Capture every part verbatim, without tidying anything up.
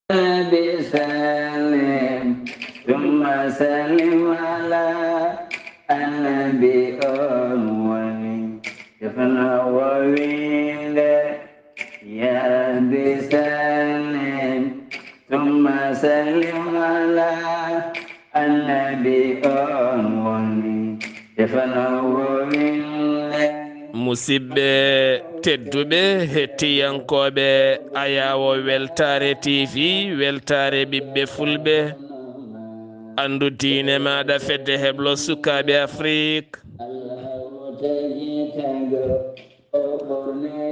Nabi sallim, thumma sallim ala annabi on woni. Defno wo winde, ya Rabbi sallim, thumma sallim ala annabi on woni. Defno wo winde. Musidɓe tedduɓe, hettiyankooɓe Ayaawo Weltaare T V, weltaare ɓiɓɓe fulɓe, anndu diine maaɗa, fedde heblo sukaaɓe Afrik.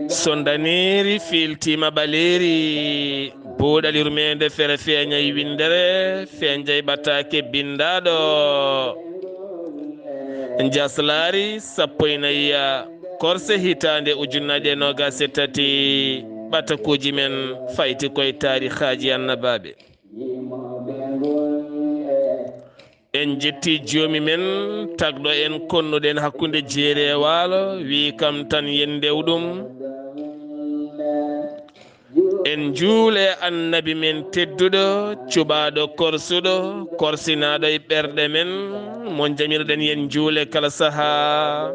So ndaneeri fiiltiima ɓaleeri, buuɗal yurmeende fere feeñay winndere, feeñay ɓataake binndaaɗo. Njaslaari sappo e nayi korse hitaande ujunnaje noogas e tati, ɓatakuuji men fayti koye taarihaaji annabaaɓe. En jetti joomi men, tagɗo en, konnuɗen hakkunde jeeri e waalo, wi kam tan yen ndew ɗum. En njuule annabi men tedduɗo, cuɓaaɗo korsuɗo, korsinaaɗo e ɓerɗe men, mo jamirɗen yen njuule kala sahaa.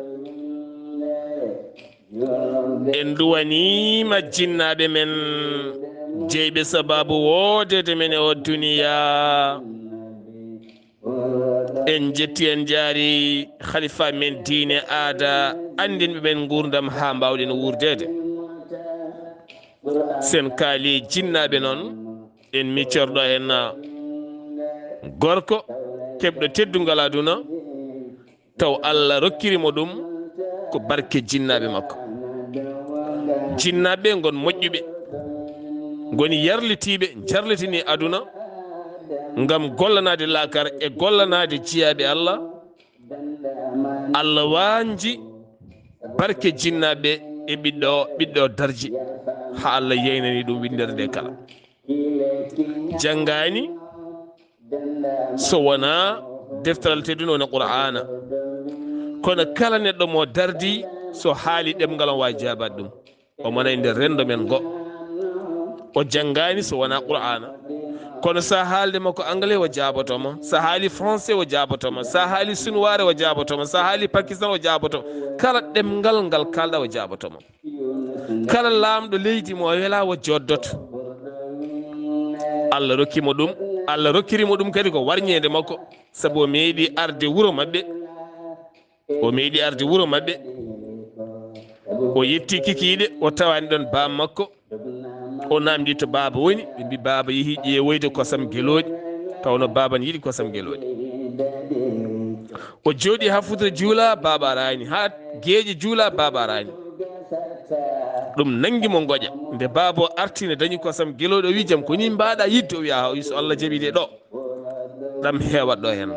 En duwaniima jinnaaɓe men, jeyɓe sabaabu woodeede men e o duniyaa. En jetti, en jaari khalifa men diine aada, anndinɓe men nguurndam haa mbaawɗen wuurdeede. Sen kaali jinnaaɓe noon, en miccorɗo heen gorko keɓɗo teddungal aduna, taw Allah rokkiri mo ɗum ko barke jinnaaɓe makko. Jinnaaɓe ngon moƴƴuɓe, ngoni yarlitiiɓe, jarlitini aduna ngam gollanaade laakar e gollanaade jiyaaɓe Allah. Allah waanji barke jinnaaɓe e ɓiɗɗo, ɓiɗɗo darji, haa Allah yeynani ɗum winndere nde kala. Janngaani so wonaa deftaral tedduno wona Qur'aana. Kono kala neɗɗo mo dardi, so haali ɗemngal, on waawi jaabaade ɗum. O mona e nder renndo men ngo. O janngaani so wonaa Qur'aana. Kono so a haalde makko anglais, o jaaboto ma. So a haali français, o jaaboto ma. So a haali sunwaare, o jaaboto ma. So a haali pakistan, o jaaboto ma. Kala ɗemngal ngal kaalɗa, o jaaboto ma. Kala laamɗo leydi mo wela, o joddoto. Allah rokki mo ɗum. Allah rokkiri mo ɗum kadi ko warñeende makko, sabu o meeɗi arde wuro maɓɓe. O meeɗi arde wuro maɓɓe. O yetti kikiiɗe, o tawani ɗon baam makko. O namdi to baaba woni, ɓe mbi baaba yehi ƴeewoyde kosam gelooɗi, tawno baaba ne yiɗi kosam gelooɗi. O jooɗi haa futuro juula, baaba araani, haa geeƴe juula, baaba araani. Ɗum nangi mo ngoƴa. Nde baaba o arti ne dañi kosam gelooɗi, o wi jam, ko ni mbaɗa yiɗde? O wi, aha, o wi so Allah jaɓi de ɗo, ɗam heewat ɗo heen.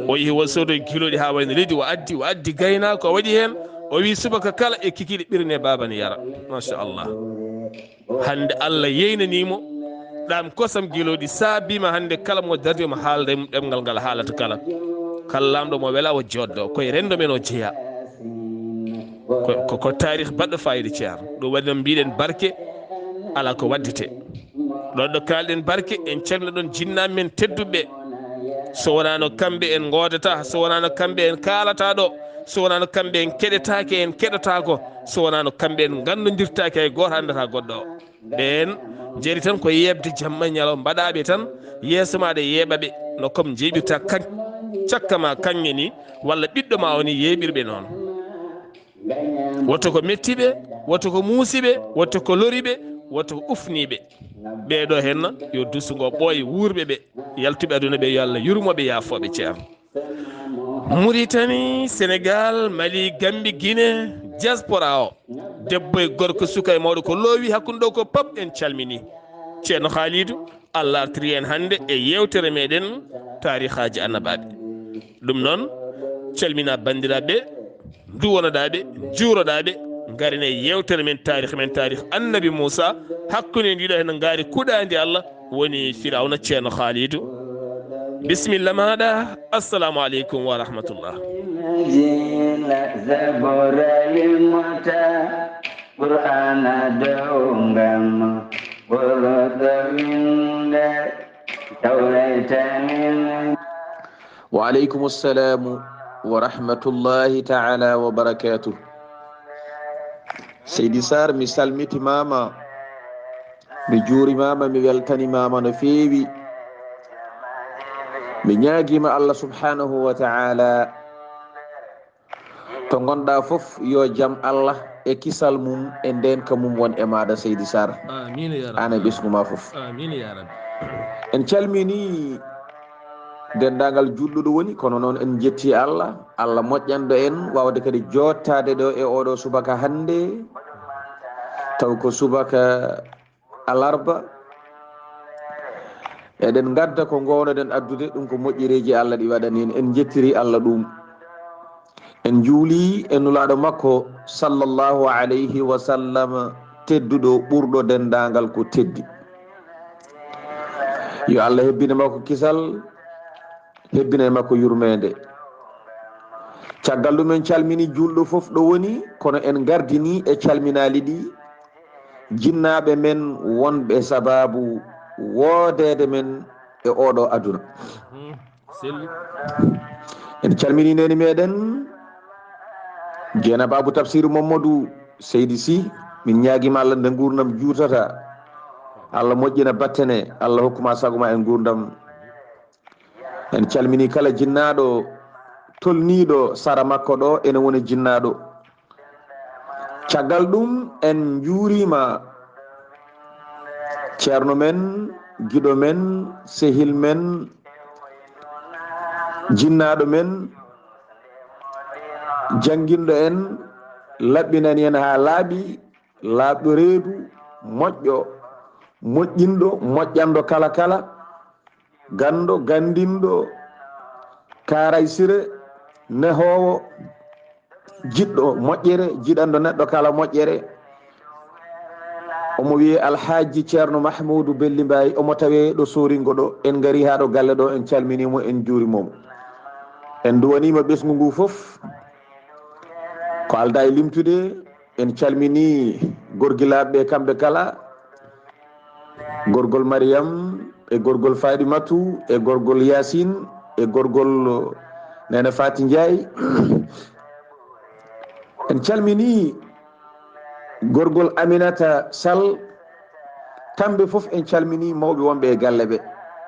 O yehi, o soodoyi gelooɗi haa wayno leydi, o addi, o addi gaynaako, o waɗi heen. O wi subaka kala e kikiiɗe ɓirne baaba ne yara. Machallah. Hannde Allah yeynanii mo ɗam kosam gelooɗi, saabiima hannde kala mo dardi omo haalda e mum ɗemngal ngal haalata kala. Kala laamɗo mo wela o joddo, koye renndo men o jeyaa. Ko, ko, ko taarih baɗɗo faayiida, Ceerno. Ɗum waɗi noon mbiɗen barke alaa ko waddete. Ɗon ɗo kaalɗen barke, en calmina ɗon jinnaaɓe men tedduɓe. So wonaano kamɓe en ngoodata, so wonaano kamɓe en kaalata ɗo, so wonaano kamɓe en keɗetaake, en keɗotaako, so wonaano kamɓe en nganndodirtaake, hay gooto anndataa goɗɗo o. Ɓeen njari tan ko yeeɓde jamma e ñalawma, mbaɗa ɓe tan yeeso maaɗa, yeeɓa ɓe no comme njeeɓirta kan-, cakka ma kaŋŋe ni, walla ɓiɗɗo ma o ni yeeɓir ɓe noon. Woto ko metti ɓe, woto ko muusi ɓe, woto ko lori ɓe, woto ko ufni ɓe. Ɓee ɗo henna yo dusu ngo ɓooy wuurɓe ɓe, yaltuɓe aduna ɓe, yo Allah yurmo ɓe, yaafo ɓe, Ceerno. Muritani, Senegal, Mali, Gambi, Guinée, diaspora o, debbo e gorko, suka e mawɗo, ko loowi hakkunde ɗo ko pop, en calmini. Ceerno Khalidou, Allah artiri en hannde e yeewtere meɗen taarihaaji annabaaɓe. Ɗum noon, calmina banndiraaɓe, nduwonoɗaaɓe, juuroɗaaɓe, ngaren e yeewtere men, taarih men, taarih Annabi Muusa, hakkunde ndiɗo heen ngaari kuɗaandi Allah, woni Firawna. Ceerno Khalidou, bisimilla maaɗa, assalamu aleykum wa rahmatullah. Qur'ana dow ngam Wa aleykum assalamu wa rahmatullahi taala wa barakatuh. Seydi Sarr, mi salmitimaama, mi juurimaama, mi weltanimaama no feewi. Mi ñaagiima Allah subhanahu wa taala, to ngonɗa fof, yo jam Allah e kisal mum e ndenka mum won e maɗa, Seydi Sarr. Amin ya rabbi. An e ɓesngu ma fof. Amin ya rabbi. En calmini denndaangal julɗo ɗo woni, kono noon en njetti Allah, Allah moƴƴanɗo en wawde kadi jottaade ɗo e oɗo subaka hannde, taw ko subaka alarba. Eɗen ngadda ko ngownoɗen addude, ɗum ko moƴƴereeji Allah ɗi waɗani en, en njettiri Allah ɗum. En njuuli e Nulaaɗo makko, sallallahu alayhi wa sallam, tedduɗo, ɓurɗo denndaangal ko teddi. Yo Allah hebbine makko kisal, hebbine makko yurmeende. Caggal ɗum, en calmini julɗo fof ɗo woni, kono en ngardini e calminaali ɗi jinnaaɓe men wonɓe sababu woodeede men e oɗo aduna. Selli. En calmini neene meɗen, Jeena Babu Tafsiru Mamadou Seydi Sy. Min ñaagiima Allah nde nguurndam juutata, Allah moƴƴina battane, Allah hokkuma sago ma e nguurndam. En calmini kala jinnaaɗo tolniiɗo sara makko ɗo, ene woni jinnaaɗo. Caggal ɗum, en njuuriima ceerno men, giɗo men, sehil men, jinnaaɗo men, jannginɗo en, laɓɓinani en haa laaɓi, laaɓɗo reedu, moƴƴo, moƴƴinɗo, moƴƴanɗo kala kala, ganndo, ganndinɗo, kaaraysire, nehoowo, jiɗɗo moƴƴere, jiɗanɗo neɗɗo kala moƴƴere. Omo wiyee Alhaji Ceerno Mahmuudu Belli Mbaay, omo tawee ɗo Sooringo ɗo. En ngarii haa ɗo galle ɗo, en calminii mo, en njuuriima mo. En nduwaniima ɓesngu ngu fof. Ko aldaa e limtude, en calminii gorgilaaɓe ɓe kamɓe kala, gorgol Mariyam e gorgol Faaɗimatu e gorgol Yaasin e gorgol Neene Faati Njaay. En calminii gorgol Aminata Sall. Kamɓe fof en calminii mawɓe wonɓe e galle ɓe.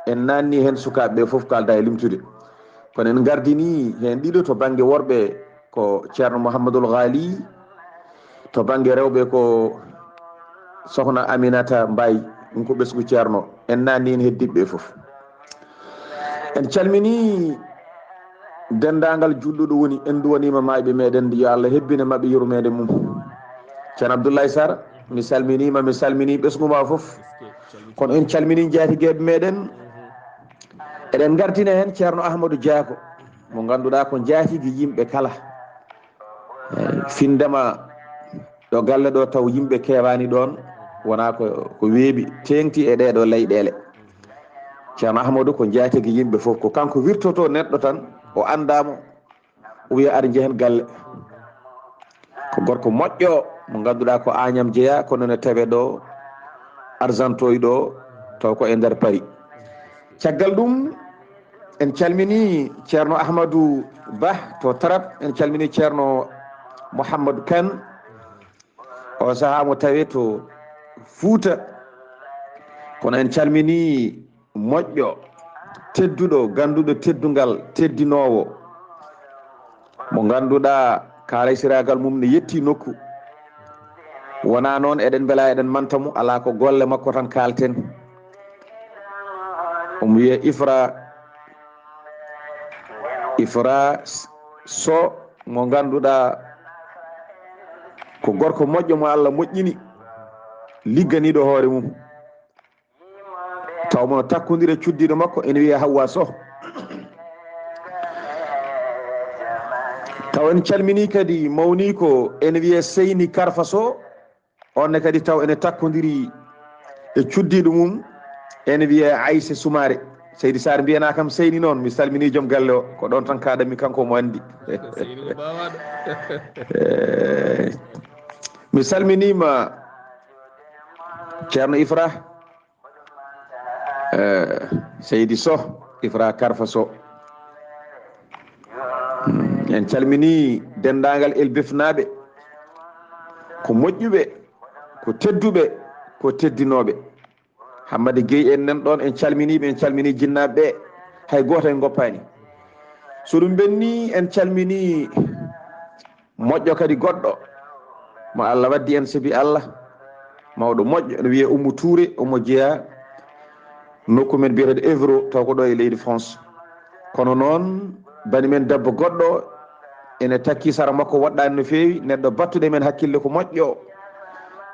En naanni heen sukaaɓe ɓe fof ko aldaa e limtude. Kono en ngardinii heen ɗiɗo to bannge worɓe, ko Ceerno Mouhamadoul Ghali, to bannge rewɓe ko Sokhna Aminata Mbaye, ɗum ko ɓesngu Ceerno. En naanni heen heddiiɓe ɓe fof. En calminii denndaangal julɗo ɗo woni, en nduwaniima maayɓe meɗen, yo Allah hebbine maɓɓe yurmeende mum. Ceerno Abdoulaye Sarr, mi salminiima, mi salminii ɓesngu ma fof. Kono en calminii njaatigeeɓe meɗen. Eɗen ngardina heen Ceerno Ahmadou Diako, mo ngannduɗaa ko njaatigi yimɓe kala. Eh, findema ɗo galle ɗo taw yimɓe keewaani ɗoon, wonaa ko, ko weeɓi teeŋti e ɗee ɗo leyɗeele. Ceerno Ahmadou ko njaatigi yimɓe fof, ko kanko wirtotoo neɗɗo tan, o anndaa mo, o wiya ar njehen galle. Ko gorko moƴƴo mo ngannduɗaa ko Agnam jeyaa, kono ne tawee ɗo Argenteuil ɗo, taw ko e nder Paris. Caggal ɗum, en calminii Ceerno Ahmadou Bah to Tarab, en calminii Ceerno Mouhamadou Kane, o sahaa mo tawee to Fuuta, kono en calminii moƴƴo, tedduɗo, gannduɗo teddungal, teddinoowo, mo ngannduɗaa kaalaysiraagal mum ne yetti nokku. Wonaa noon eɗen mbela eɗen manta mo, alaa ko golle makko tan kaalten. Omo wiyee Ifra, Ifra Soh, mo ngannduɗaa ko gorko moƴƴo mo Allah moƴƴini, ligganiiɗo hoore mum. Taw mo no takkondiri e cuddiiɗo makko, ene wiyee Hawwa Soh. Taw en calminii kadi mawniiko, ene wiyee Seyni Karfa Soh. On ne kadi taw ene takkondiri e cuddiiɗo mum, ene wiyee Ayse Soumaré. Seydi Sarr mbiyanaa kam Seyni noon, mi salminii joom galle o, ko ɗoon tan kaaɗanmi, kanko omo anndi. Seyni ko baawaaɗo. Eh, mi salminiima Ceerno Ifra. Eh, Seydi Soh, Ifra Karfa Soh. Mm, en calmini denndaangal Elbefnaaɓe. Ko moƴƴuɓe, ko tedduɓe, ko teddinooɓe. Hammadi Gueye en nan ɗoon, en calminiiɓe, en calmini jinnaaɓe ɓe. Hay gooto en ngoppaani. So ɗum ɓenni, en calmini moƴƴo kadi goɗɗo mo Allah waddi en, sabi Allah, mawɗo moƴƴo, ene wiyee Oumou Touré, omo jeyaa nokku men biyeteeɗo Évreux, taw ko ɗo e leydi France. Kono noon, bani men debbo goɗɗo ene takki sara makko woɗɗaani no feewi, neɗɗo battuɗo e men hakkille ko moƴƴo,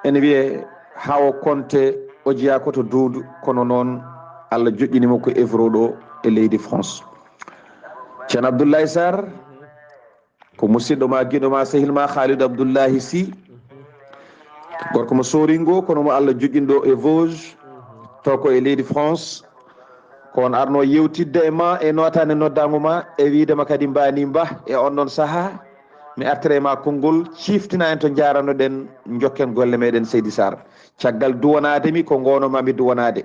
ene wiyee Hawo Konte, o jeyaa ko to Doudou, kono noon Allah joƴƴini mo ko Évreux ɗo e leydi France. Ceerno Abdoulaye Sarr, ko musidɗo ma, giɗo ma, sehil ma, Khalidou Abdoulahi Sy. Gorko mo Soringo, kono mo Allah joƴƴini ɗo e Vosges, to ko e leydi France. Ko on arno yewtidde e ma e nootaande noddaango ma e wiide ma kadi mbaani mba e on ɗon sahaa. Mi artira e ma konngol, ciftina en to njaaranoɗen, njokken golle meɗen, Seydi Sarr. Caggal duwanaade mi, ko ngono ma mi duwanaade.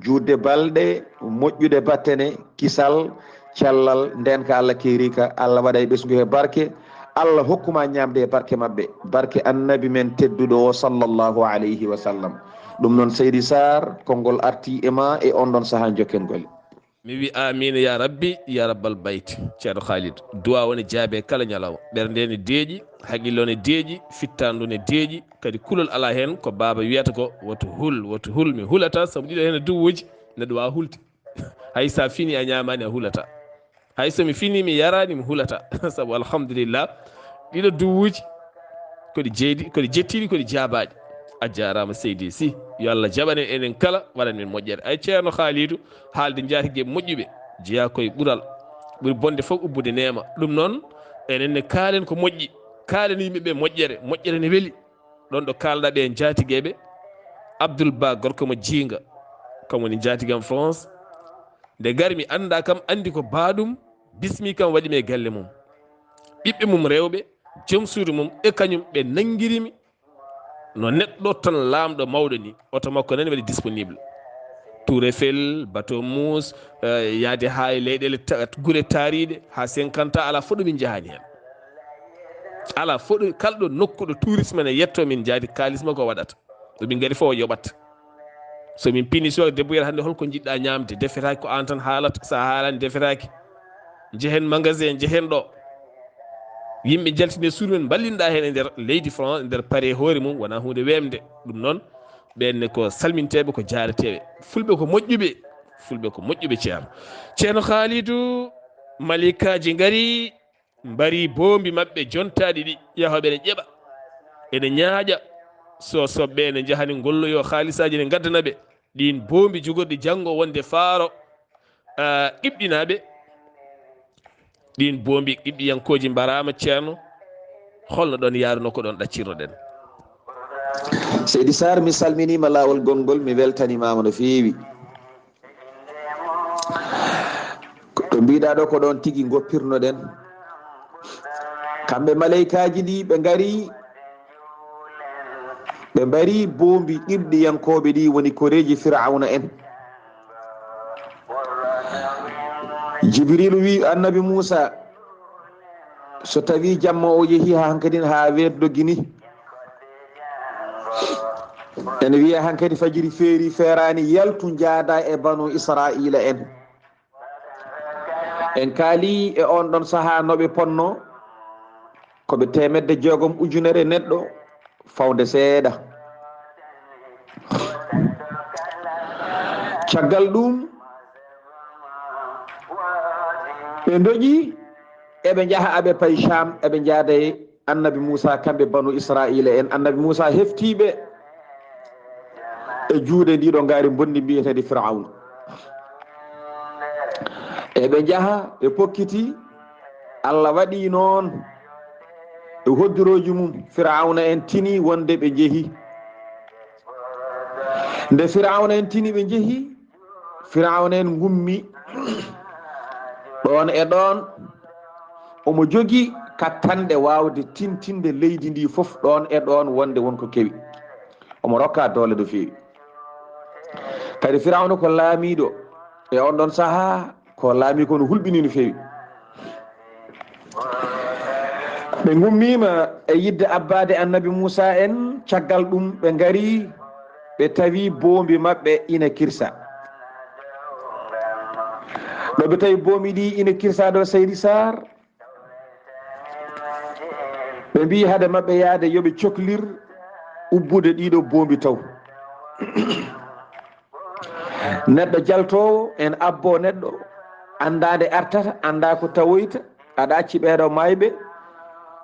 Juutde balɗe, moƴƴude battane, kisal, cellal, ndeenka Allah keeriika, Allah waɗa e ɓesngu he barke, Allah hokku ma ñaamde e barke maɓɓe, barke Annabi men tedduɗo o, sallallahu alayhi wa sallam. Ɗum noon, Seydi Sarr, konngol arti e ma e on ɗon sahaa, njokken golle. Mi wi amiina ya rabbi, ya rabbal bayti. Ceerno Khalid, du'a o ne jaabe kala ñalawma. Ɓernde ne deeƴi, haqqille o ne deeƴi, fittaandu ne deeƴi, kadi kulol alaa heen. Ko baaba wiyata ko, "Woto hul, woto hul, mi hulata, sabu ɗiɗo heen e duwuuji, neɗɗo waawa hulde. Hay so a fini a ñaamaani, a hulata. Hay so mi fini mi yaraani, mi hulata." Sabu alhamdulillah, ɗiɗo duwuuji ko ɗi jeydi, ko ɗi jettiiɗi, ko ɗi jaabaaɗi. A jaaraama Seydi Sy. Yo Allah jaɓan en enen kala, waɗan men moƴƴere. Ay Ceerno Khalidou, haalde njaatige moƴƴuɓe, jeyaa koye ɓural. Ɓuri bonde fof ubbude neema. Ɗum noon, enen ne kaalen ko moƴƴi. Kaalen yimɓe ɓe moƴƴere. Moƴƴere ne weli. Ɗon ɗo kaalɗaa ɓe njaatigeeɓe, Abdoul Ba, gorko mo Jiinga, kam woni njaatigam France. Nde ngarmi, anndaa kam, anndi ko baaɗum bismi kam, waɗi mi e galle mum. Ɓiɓɓe mum rewɓe, joom suudu mum e kañum, ɓe nanngiri mi no neɗɗo tan laamɗo mawɗo ni. Oto makko nani waɗi disponible. Tour Eiffel, bateau mousse, eh, yaade haa e leyɗeele ta-, gure taariiɗe, haa cinquante ans, alaa fof ɗo min njahaani heen. Alaa fof ɗo, kala ɗo nokku ɗo tourisme ne yetto min njaadi kaalis makko waɗata. Ɗo min ngari fof o yoɓat. So min pini suwaka debbo wiyata hannde holko njiɗɗa ñaamde, defetaaki, ko aan tan haalata, so a haalaani defetaaki. Njehen magasin, njehen ɗo. Yimɓe njaltini e suudu men, mballinoɗa heen e nder leydi France, e nder paare hoore mum, wonaa huunde weemde. Ɗum noon, ɓeen ne ko salminteeɓe, ko jaareteeɓe. Fulɓe ko moƴƴuɓe, Fulɓe ko moƴƴuɓe, Ceerno. Ceerno Khalidou, malaykaaji ngari, mbari boombi maɓɓe jontaaɗi ɗi, yaha ɓe ne ƴeɓa, ene ñaaƴa. So soɓɓe ene njahani ngolloyo, haalisaaji ne ngaddana ɓe. Ɗiin boombi jogorɗi janngo wonde faaro, ah, Qibɗinaaɓe. Ɗiin boombi Qibɗiyankooji mbaraama, Ceerno. Holno ɗon yaaruno, ko ɗon ɗaccirnoɗen? Seydi Sarr, mi salminiima laawol gonngol, mi weltanimaama no feewi. Ko ɗo mbiɗa ɗo, ko ɗon tigi ngoppirnoɗen. Kamɓe malaykaaji ɗi, ɓe ngari, ɓe mbari boombi Qibɗiyankooɓe ɗi, woni koreeji Firawna en. Jibriilu wi Annabi Muusa, so tawi jamma o yehi haa hankadin haa weetdo Gini, ene wiya hankadi fajiri feeri, feeraani, yaltu njaada e Banu Israa'iila en. En kaali e on ɗon sahaa no ɓe ponno, ko ɓe teemedde jeegom ujunere neɗɗo, fawde seeɗa. Caggal ɗum, ɓe ndoƴi, eɓe njaha, aɓe pay Sham, eɓe njaada e Annabi Muusa, kamɓe Banu Israa'iila en. Annabi Muusa heftii ɓe e juuɗe ndiɗo ngaari mbonndi mbiyeteendi Firawna. Eɓe njaha, ɓe pokkiti, Allah waɗi noon e hoddirooji mum, Firawna en tini wonde ɓe njehi. Nde Firawna en tini ɓe njehi, Firawna en ngummi ɗoon e ɗoon, omo jogii kattanɗe waawde tintinde leydi ndi fof ɗoon e ɗoon wonde won ko kewi. Omo rokka doole no feewi. Kadi Firawna ko laamiiɗo e on ɗon sahaa, ko laamii ko no hulɓinii no feewi. Ɓe ngummiima e yiɗde abbaade Annabi Muusaa en, caggal ɗum ɓe ngari, ɓe tawi boombi maɓɓe ina kirsa. Ɗo ɓe tawi boombi ɗi ina kirsa ɗo, Seydi Saar, ɓe mbii hade maɓɓe yahde yo ɓe coklir ubbude ɗiɗo boombi taw. Neɗɗo jaltoowo en abbo neɗɗo, anndaa nde artata, anndaa ko tawoyta, aɗa acci ɓeeɗo maayɓe,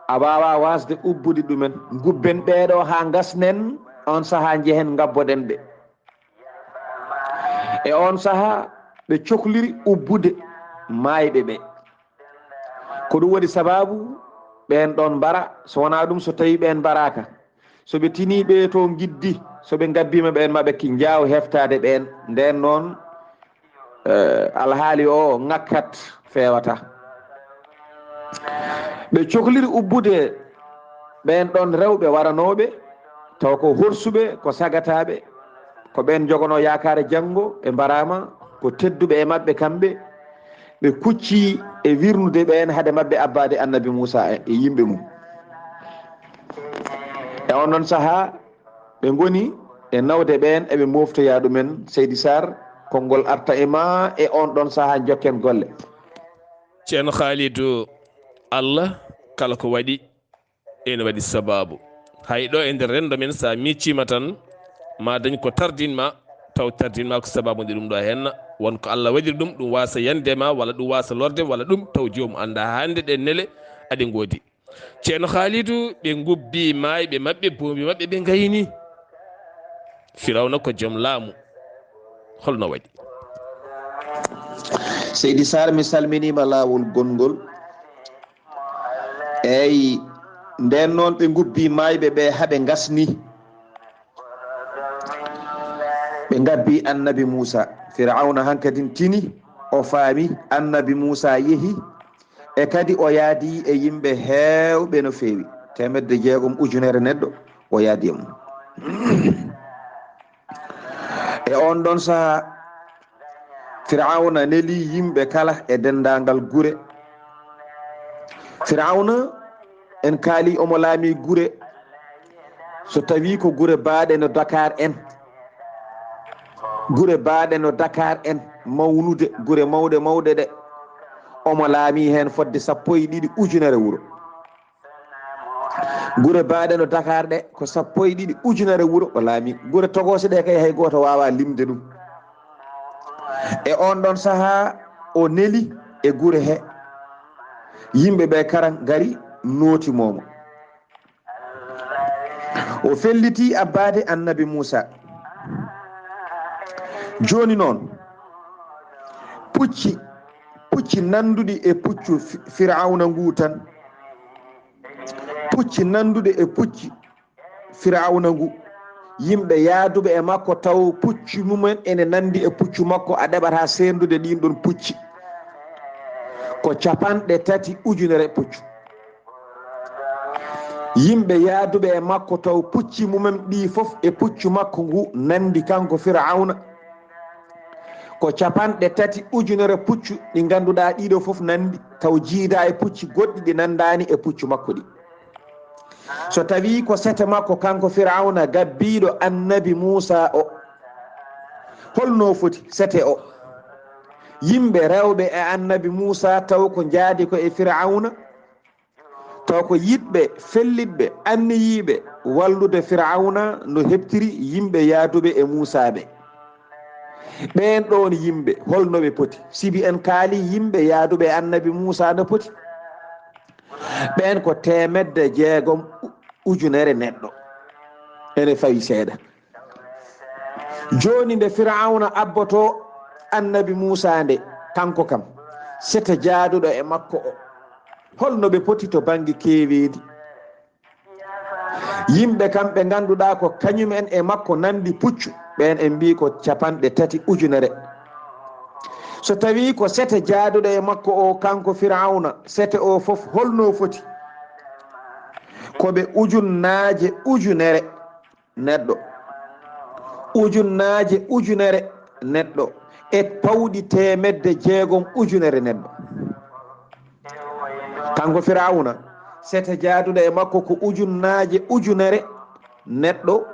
a waawaa waasde ubbude ɗumen. Ngubben ɓeeɗo haa ngasnen, on sahaa njehen ngabboɗen ɓe. E on sahaa ɓe cokliri ubbude maayɓe ɓe. Ko ɗum woni sabaabu ɓeen ɗoon mbara, so wonaa ɗum, so tawii ɓeen mbaraaka, so ɓe tinii ɓe to ngiddi, so ɓe ngabbiima ɓeen, ma ɓe ki njaaw heftaade ɓeen. Ndeen noon, eh, alhaali o ŋakkat, feewata. Ɓe cokliri ubbude ɓeen ɗoon rewɓe waranooɓe, taw ko horsuɓe, ko sagataaɓe, ko ɓeen njogonoo yaakaare janngo, ɓe mbaraama, ko tedduɓe e maɓɓe kamɓe, ɓe kuccii e wirnude ɓeen hade maɓɓe abbaade Annabi Muusaa e, e yimɓe mum. E on ɗon sahaa, ɓe ngoni e nawde ɓeen, eɓe mooftoyaa ɗumen. Seydi Saar, konngol arta e ma e on ɗon sahaa, njokken golle. Ceerno Khalidou, Allah kala ko waɗi, ene waɗi sabaabu. Hay ɗo e nder renndo men, so a miijiima tan, ma dañ ko tardin ma, taw tardin ma ko sabaabu nde ɗum ɗo henna. Won ko Allah waɗiri ɗum, ɗum waasa yande ma, walla ɗum waasa lorde, walla ɗum taw joomum anndaa. Hannde ɗe nele aɗe ngoodi. Ceerno Khalidou, ɓe ngubbi maayɓe maɓɓe, boombi maɓɓe, ɓe ngayni. Firawna ko joom laamu. Holno waɗi? Seydi Saar, mi salminiima laawol gonngol. Eey, ndeen noon ɓe ngubbi maayɓe ɓe haa ɓe ngasni. Ɓe ngabbi Annabi Muusaa. Firawna hankadin tini, o faami Annabi Muusaa yehi, e kadi o yaadi e yimɓe heewɓe no feewi, teemedde jeegom ujunere neɗɗo o yaadi e mum. E on ɗon sahaa, Firawna neli yimɓe kala e denndaangal gure. Firawna, en kaali omo laami gure, so tawi ko gure baaɗe no Dakar en, gure baaɗe no Dakar en, mawnude, gure mawɗe mawɗe ɗe, omo laami heen fodde sappo e ɗiɗi ujunere wuro. Gure baaɗe no Dakar ɗe, ko sappo e ɗiɗi ujunere wuro o laami. Gure togoose ɗe kay, hay gooto waawaa limde ɗum. E on ɗon sahaa, o neli e gure he. Yimɓe ɓe kara ngari, nooti moomo. O felliti abbaade Annabi Muusaa. Jooni noon, pucci, pucci nannduɗi e puccu Fi-, Firawna ngu tan, pucci nannduɗi e pucci Firawna ngu, yimɓe yaaduɓe e makko taw pucci mumen ene nanndi e puccu makko, a ɗeɓataa seerndude ɗiin ɗoon pucci. Ko capanɗe tati ujunere puccu. Yimɓe yaaduɓe e makko taw pucci mumen ɗii fof e puccu makko ngu nanndi kanko Firawna. Ko capanɗe tati ujunere puccu ɗi ngannduɗaa ɗii ɗoo fof nanndi, taw jiidaa e pucci goɗɗi ɗi nanndaani e puccu makko ɗi. So tawii ko sete makko kanko Firawna gabbiiɗo Annabi Muusaa o, holno foti sete o? Yimɓe rewɓe e Annabi Muusaa taw ko njaadi ko e Firawna, taw ko yiɗɓe, fellitɓe, anniyiiɓe wallude Firawna no heɓtiri yimɓe yaaduɓe e Muusaa ɓe. Ɓeen ɗoon yimɓe, holno ɓe poti? Sibi en kaali yimɓe yaaduɓe e Annabi Muusaa no poti? Ɓeen ko teemedde jeegom ujunere neɗɗo. Ene fawi seeɗa. Jooni nde Firawna abbotoo Annabi Muusaa nde, kanko kam, sete jaaduɗo e makko o, holno ɓe poti to bannge keeweendi? Yimɓe kam ɓe ngannduɗaa ko kañum en e makko nanndi puccu, ɓeen en mbii ko capanɗe tati ujunere. So tawii ko sete jaaduɗo e makko o, kanko Firawna, sete o fof holno foti? Ko ɓe ujunnaaje ujunere neɗɗo. Ujunnaaje ujunere neɗɗo e pawɗi teemedde jeegom ujunere neɗɗo. Kanko Firawna, sete jaaduɗo e makko ko ujunnaaje ujunere neɗɗo,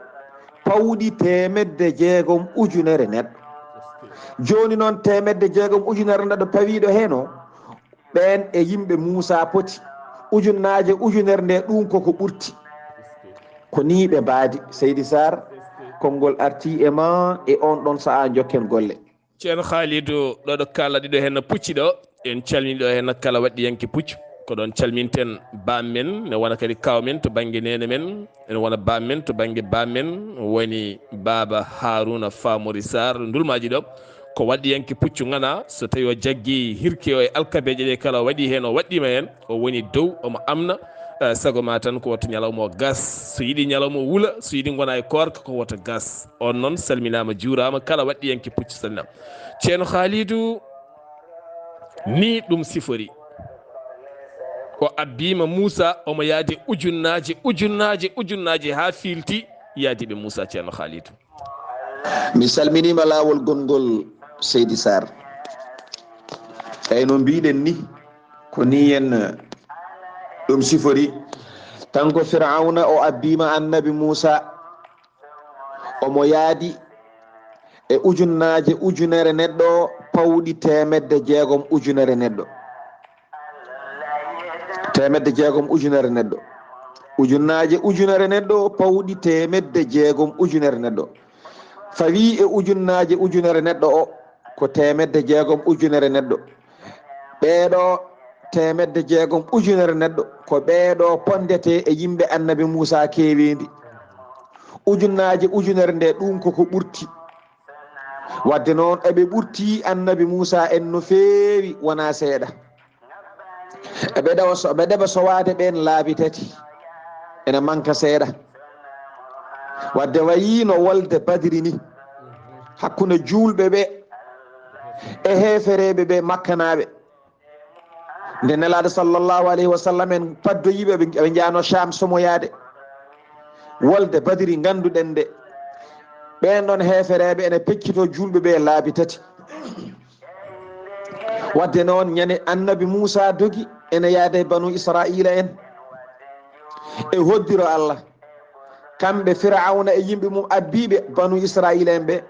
pawɗi teemedde jeegom ujunere neɗɗo. Jooni noon, teemedde jeegom ujunere neɗɗo pawiiɗo heen o, ɓeen e yimɓe Muusaa poti ujunnaaje ujunere nde, ɗum koko ɓurti. Ko nii ɓe mbaadi. Seydi Saar, konngol artii e ma e oon ɗoon sahaa, njokken golle. Ceerno Khalidou, ɗo ɗo kala ɗiɗo heen pucci ɗo, en calmini ɗo heen kala waɗɗiyanke puccu. Ko ɗoon calminten baam men, ne wona kadi kaaw men to bannge neene men, ene wona baam men to bannge baam men, woni Baaba Haruna Famori Sarr Ndulmaaji ɗo. Ko waɗɗiyanke puccu ŋana, so tawi o jaggi hirke o e alkabeeje ɗe kala o waɗi heen, o waɗɗiima heen, o woni dow, omo amna, eh, sago ma tan ko wota ñalawma o gas. So yiɗi ñalawma o wula, so yiɗi ngona e koorka ko wota gas. On noon salminaama, juuraama, kala waɗɗiyanke puccu salminaama. Ceerno Khalidou, ni ɗum sifori. O abbiima Muusaa, omo yaadi ujunnaaje, ujunnaaje, ujunnaaje haa fiilti yaadiiɓe Muusaa, Ceerno Khalidou. Mi salminiima laawol gonngol, Seydi Saar. Eyi, no mbiɗen ni, ko ni en ɗum sifori. Kanko Firawna, o abbiima Annabi Muusaa, omo yaadi e ujunnaaje ujunere neɗɗo pawɗi teemedde jeegom ujunere neɗɗo. Teemedde jeegom ujunere neɗɗo. Ujunnaaje ujunere neɗɗo pawɗi teemedde jeegom ujunere neɗɗo. Fawii e ujunnaaje ujunere neɗɗo o, ko teemedde jeegom ujunere neɗɗo. Ɓeeɗo teemedde jeegom ujunere neɗɗo, ko ɓeeɗo ponndetee e yimɓe Annabi Muusaa keeweendi. Ujunnaaje ujunere nde, ɗum koko ɓurti. Wadde noon, eɓe ɓurti Annabi Muusaa en no feewi, wonaa seeɗa. Eɓe ɗewa so-, eɓe ɗeɓa sowaade ɓeen laabi tati. Ene manka seeɗa. Wadde wayii no wolde Badri ni, hakkunde juulɓe ɓe e heefereeɓe ɓe, Makkanaaɓe. Nde Nelaaɗo sallallahu alayhi wa sallam en paddoyii ɓe, ɓe, ɓe njahnoo Shaam somoyaade. Wolde Badri ngannduɗen nde, ɓeen ɗoon heefereeɓe ene peccitoo juulɓe ɓe laabi tati. Wadde noon, ñande Annabi Muusaa dogi, ene yaada e Banu Israa'iila en, e hoddiro Allah. Kamɓe Firawna e yimɓe mum abbiiɓe Banu Israa'iila en ɓe,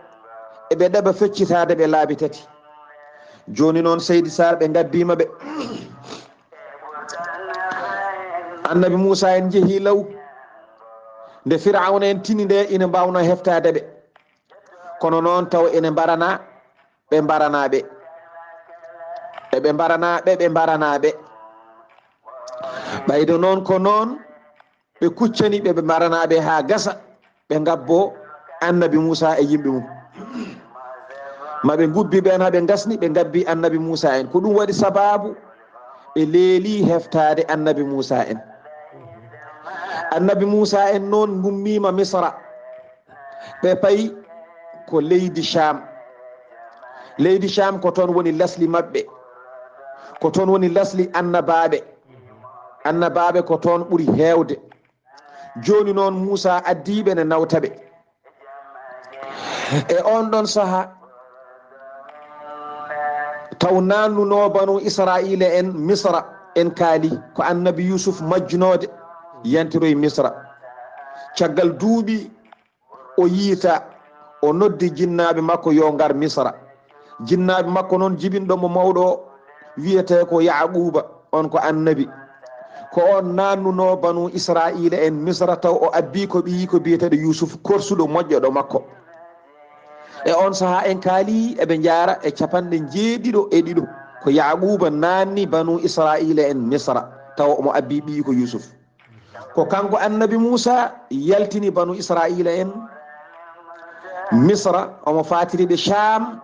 eɓe ɗeɓa feccitaade ɓe laabi tati. Jooni noon, Seydi Saar, ɓe ngabbiima ɓe. Annabi Muusaa en njehii law. Nde Firawna en tini nde, ina mbaawnoo heftaade ɓe. Kono noon, taw ene mbaranaa, ɓe mbaranaa ɓe. Eɓe mbaranaa ɓe, ɓe mbaranaa ɓe. Ɓayde noon ko noon ɓe kuccani ɓe, ɓe mbaranaa ɓe haa gasa, ɓe ngabbo Annabi Muusaa e yimɓe mum. Ma ɓe ngubbi ɓeen haa ɓe ngasni, ɓe ngabbi Annabi Muusaa en. Ko ɗum waɗi sabaabu ɓe leeli heftaade Annabi Muusaa en. Annabi Muusaa en noon ngummiima Misra. Ɓe payi ko leydi Shaam. Leydi Shaam ko toon woni lasli maɓɓe. Ko toon woni lasli annabaaɓe. Annabaaɓe ko toon ɓuri heewde. Jooni noon Muusaa addii ɓe ne nawta ɓe. E oon ɗoon sahaa, taw naannunoo Banu Israa'iila en Misra, en kaali ko Annabi Yuusuf majjunoode yantiroy Misra. Caggal duuɓi, o yiita, o noddi jinnaaɓe makko yo ngar Misra. Jinnaaɓe makko noon, jibinɗo mo mawɗo o wiyetee ko Yaaquuba, on ko annabi. Ko on naannunoo Banu Israa'iila en Misra, taw o abbii ko ɓiyiiko biyeteeɗo Yuusuf, korsuɗo moƴƴo ɗo makko. E on sahaa en kaali eɓe njaara e capanɗe njeeɗiɗo e ɗiɗo. Ko Yaaquuba naanni Banu Israa'iila en Misra, taw omo abbii ɓiyiiko Yuusuf. Ko kanko Annabi Muusaa yaltini Banu Israa'iila en Misra, omo faatiri ɓe Shaam,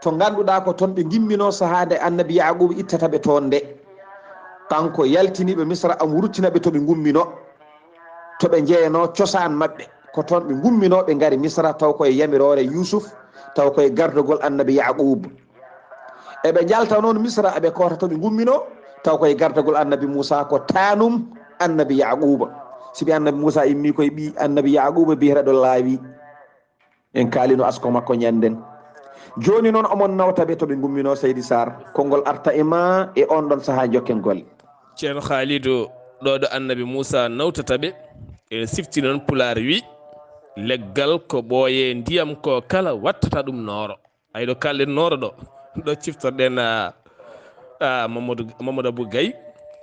to ngannduɗaa ko toon ɓe ngimminoo sahaa nde Annabi Yaaquuba ittata ɓe toon nde. Kanko yaltini ɓe Misra, omo ruttina ɓe to ɓe ngumminoo, to ɓe njeyanoo cosaan maɓɓe. Ko toon ɓe ngumminoo, ɓe ngari Misra, taw koye yamiroore Yuusuf, taw koye gardagol Annabi Yaaquuba. Eɓe njalta noon Misra, eɓe koota to ɓe ngumminoo, taw koye gardagol Annabi Muusaa, ko taanum Annabi Yaaquuba. Sibi Annabi Muusaa immii koye ɓii Annabi Yaaquuba biyeteeɗo Laawi. En kaalino asko makko ñannden. Jooni noon omon nawta ɓe to ɓe ngumminoo, Seydi Saar. Konngol arta e ma e oon ɗoon sahaa, njokken golle. Ceerno Haalidu, ɗo ɗo Annabi Muusaa nawtata ɓe, en sifti noon Pulaar wi, leggal ko ɓooyee ndiyam ko kala wattata ɗum nooro. Ay, ɗo kaalɗen nooro ɗo, ɗo ciftorɗen, ah, ah, Mamadou, Mamadou Abou Gaye,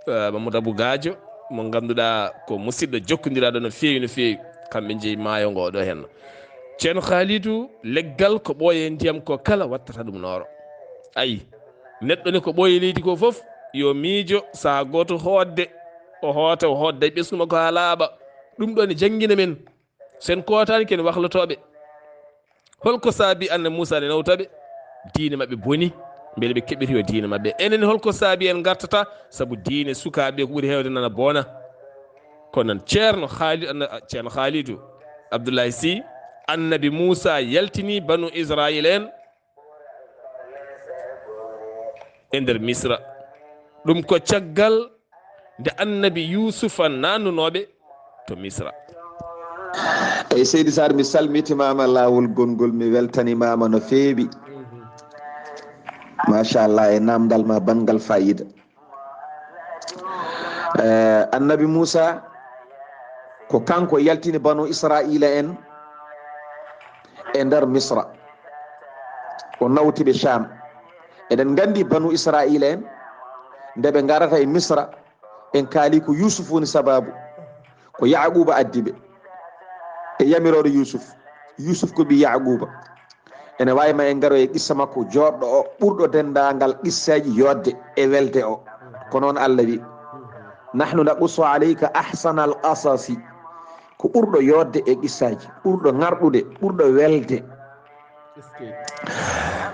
ah, Mamadou Abou Gadio, mo ngannduɗaa ko musidɗo jokkondiraaɗo no feewi, no feewi. Kamɓe njeyi maayo ngo ɗo henna. Ceerno Haalidu, leggal ko ɓooyee ndiyam ko kala wattata ɗum nooro. Ay, neɗɗo ne ko ɓooyee leydi ko fof, yo miijo sahaa gooto hoodde, o hoota, o hoodda e ɓesngu makko haa laaɓa. Ɗum ɗo ne janngina men. Sen kootaani ken wahlotooɓe. Holko saabi Annabi Muusaa ne nawta ɓe? Diine maɓɓe boni, mbele ɓe keɓiri yo diine maɓɓe. Enen holko saabi en ngartata? Sabu diine sukaaɓe ko ɓuri heewde nana bona. Kono noon Ceerno Haali-, Anna-, Ceerno Haalidu Abdullahi Sy, Annabi Muusaa yaltini Banu Israayiila en e nder Misra. Ɗum ko caggal nde Annabi Yuusufa naannunooɓe to Misra. Eyi, Seydi Saar, mi salmitimaama laawol gonngol, mi weltanimaama no feewi. Machallah, e naamndal ma banngal faayiida. Eh, Annabi Muusaa, ko kanko yaltini Banu Israayiila en e nder Misra. O nawti ɓe Sham. Eɗen nganndi Banu Israayiila en, nde ɓe ngarata e Misra, en kaali ko Yuusuf woni sabaabu. Ko Yaaquuba addi ɓe e yamiroore Yuusuf. Yuusuf ko ɓii Yaaquuba. Ene waawi ma en ngaro e qissa makko jooɗɗo o, ɓurɗo denndaangal qissaaji yooɗde e welde o. Ko noon Allah wi, "Nahnu naqussu alayka ahsanal qasasi." Ko ɓurɗo yooɗde e qissaaji, ɓurɗo ŋarɗude, ɓurɗo welde.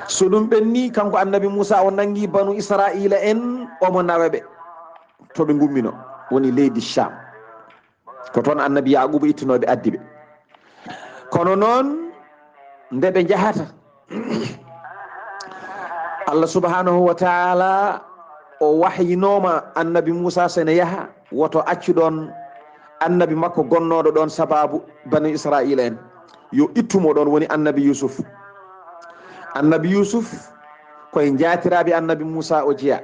So ɗum ɓenni, kanko Annabi Muusaa o nanngi Banu Israayiila en, omo nawa ɓe to ɓe ngummino, woni leydi Sham. Ko toon Annabi Yaaquuba ittinooɓe addi ɓe. Kono noon, nde ɓe njahata, Allah subhanahu wa taala o wahyinooma Annabi Muusaa, so ene yaha, woto accu ɗoon Annabi makko gonnooɗo ɗoon sabaabu Bani Israayiila en, yo ittu mo ɗoon, woni Annabi Yuusuf. Annabi Yuusuf ko e njaatiraaɓe Annabi Muusaa o jeyaa.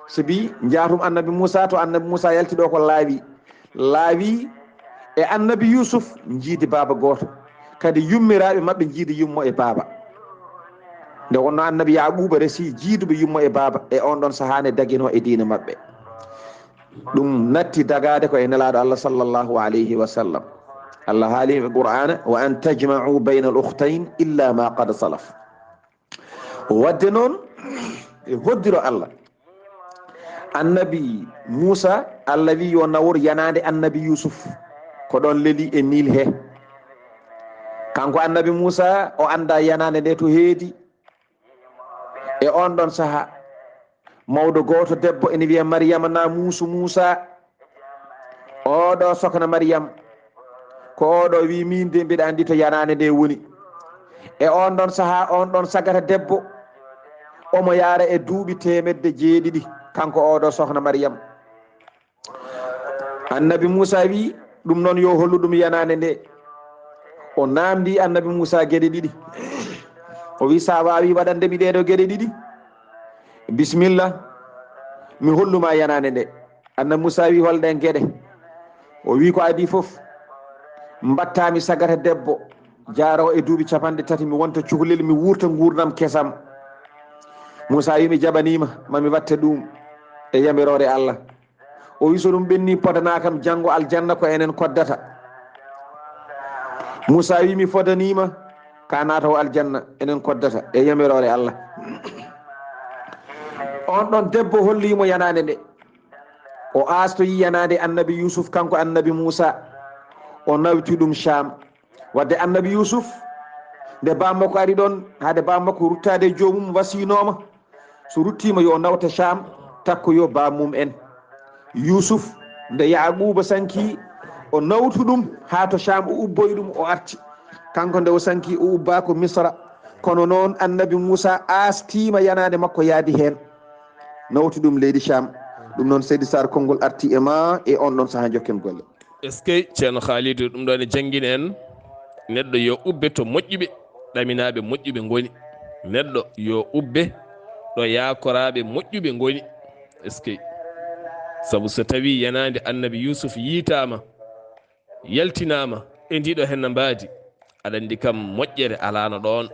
Sabi njaatum Annabi Muusaa to Annabi Muusaa yalti ɗo ko laawi. Laawi e Annabi Yuusuf njiidi baaba gooto. Kadi yummiraaɓe maɓɓe njiidi yummo e baaba. Nde wonno Annabi Yaaquuba resi jiiduɓe yummo e baaba, e oon ɗoon sahaa ne daginoo e diine maɓɓe. Ɗum natti dagaade ko e Nelaaɗo Allah sallallahu alayhi wa sallam. Allah haali e Qur'aana, "Wa an tajma'u bayna al-ukhtayn illa ma qad salaf." Wadde noon, e hoddiro Allah, Annabi Muusaa, Allah wi yo nawor yanaande Annabi Yuusuf, ko ɗoon leli e Niil he. Kanko Annabi Muusaa, o anndaa yanaande nde to heedi. E oon ɗoon sahaa, mawɗo gooto debbo ene wiyee Mariyama Naamuusu Muusaa. Oɗo sokna Mariyam, ko oɗo wi, "Min de mbiɗa anndi to yanaande nde woni." E oon ɗoon sahaa, oon ɗoon sagata debbo, omo yaara e duuɓi teemedde jeeɗiɗi, kanko oɗo sokna Mariyam. Annabi Muusaa wi, "Ɗum noon yo hollu ɗum yanaande nde." O naamndi Annabi Muusaa geɗe ɗiɗi. O wi, "Sa waawi waɗande mi ɗeeɗo geɗe ɗiɗi, bisimilla, mi hollu ma yanaande nde." Annabi Muusaa wi, "Hol ɗeen geɗe?" O wi, "Ko adii fof, mbaɗtaa mi sagata debbo, jaaroo e duuɓi capanɗe tati, mi wonta cukalel, mi wuurta nguurndam kesam." Muusaa wi, "Mi jaɓanii ma, ma mi waɗte ɗum e yamiroore Allah." O wi, "So ɗum ɓenni, podanaa kam janngo aljanna, ko enen koddata." Muusaa wi, "Mi fodanii ma, ka naatoo aljanna, enen koddata e yamiroore Allah." Oon ɗoon debbo holli mo yanaande nde. O aastoyi yanaande Annabi Yuusuf, kanko Annabi Muusaa. O nawti ɗum Sham. Wadde Annabi Yuusuf, nde baam makko ari ɗoon, hade baam makko ruttaade e joomum, wasiynooma, so ruttiima yo nawta Sham, takkoyo baam mum en. Yuusuf, nde Yaaquuba sanki, o nawtu ɗum haa to Sham, o ubboyi ɗum, o arti. Kanko nde o sanki, o ubbaa ko Misra. Kono noon Annabi Muusaa aastiima yanaande makko yaadi heen. Nawti ɗum leydi Sham. Ɗum noon, Seydi Saar, konngol arti e ma e oon ɗoon sahaa, njokken golle. Est-ce que Ceerno Haalidu, ɗum ɗo ne janngina en Neɗɗo yo ubbe to moƴƴuɓe, ɗaminaaɓe moƴƴuɓe ngoni. Neɗɗo yo ubbe ɗo yaakoraaɓe moƴƴuɓe ngoni. Eskey. Sabu so tawii yenaande Annabi Yuusuf yiitaama, yaltinaama e ndiiɗo henna mbaadi, aɗa anndi kam moƴƴere alaano ɗoon.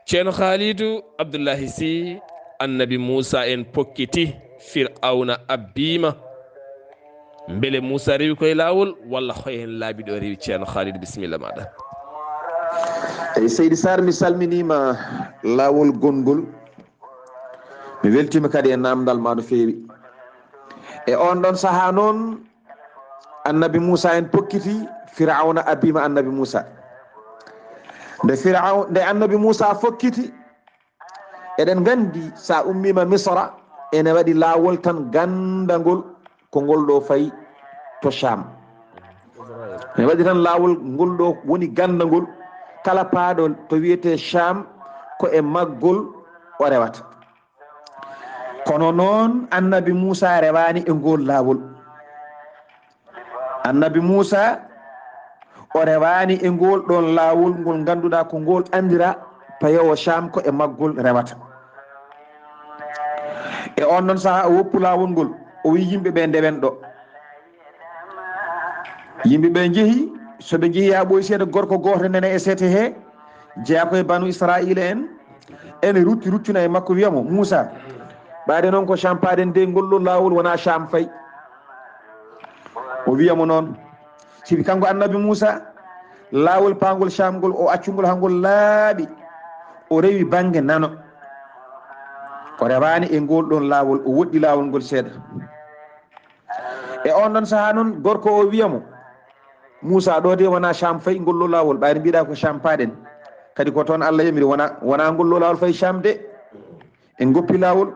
Ceerno Khaalidu Abdullahi Sy, Annabi Muusa en pokkiti, Fir'awna abbiima. Mbele Muusa rewi koye laawol walla hoye heen laabi ɗo rewi? Ceerno Khaalidu, bisimilla maaɗa. Eyi, Seydi Sarr, mi salminiima laawol gonngol. Mi weltiima kadi e naamndal ma no feewi. E oon ɗoon sahaa noon, Annabi Muusa en pokkiti, Fir'awna abbiima Annabi Muusa. Nde Fir'aw-, nde Annabi Muusa fokkiti, eɗen nganndi so a ummiima Misra, ene waɗi laawol tan ganndangol ko ngol ɗo fayi to Sham. Ene waɗi tan laawol ngol ɗo woni ganndangol, kala paaɗo to wiyetee Sham, ko e maggol o rewata. Kono noon, Annabi Muusa rewaani e ngool laawol. Annabi Muusa, o rewaani e ngool ɗoon laawol ngol ngannduɗaa ko ngool anndiraa payowo Sham, ko e maggol rewata. E oon ɗoon sahaa, o woppu laawol ngol, o wiyi yimɓe ɓe, ndewen ɗo. Yimɓe ɓe njehi, so ɓe njehi haa ɓooyi seeɗa, gorko gooto nana e seete hee, jeyaa ko e Banu Israa'iila en, ene rutti, ruttuna e makko, wiya mo, Muusa, ɓaade noon ko Sham paaɗen de, ngol ɗo laawol wonaa Sham fayi. O wiya mo noon, sibi kanko Annabi Muusa, laawol paangol Sham ngol, o accungol haa ngol laaɓi, o rewi bannge nano. O rewaani e ngol ɗoon laawol, o woɗɗi laawol ngol seeɗa. E oon ɗoon sahaa noon, gorko o wiya mo, Muusa, ɗo de wonaa Sham fayi, ngol ɗo laawol, ɓayri mbiɗa ko Sham paaɗen. Kadi ko toon Allah yamiri, wonaa, wonaa ngol ɗo laawol fayi Sham de. En ngoppi laawol.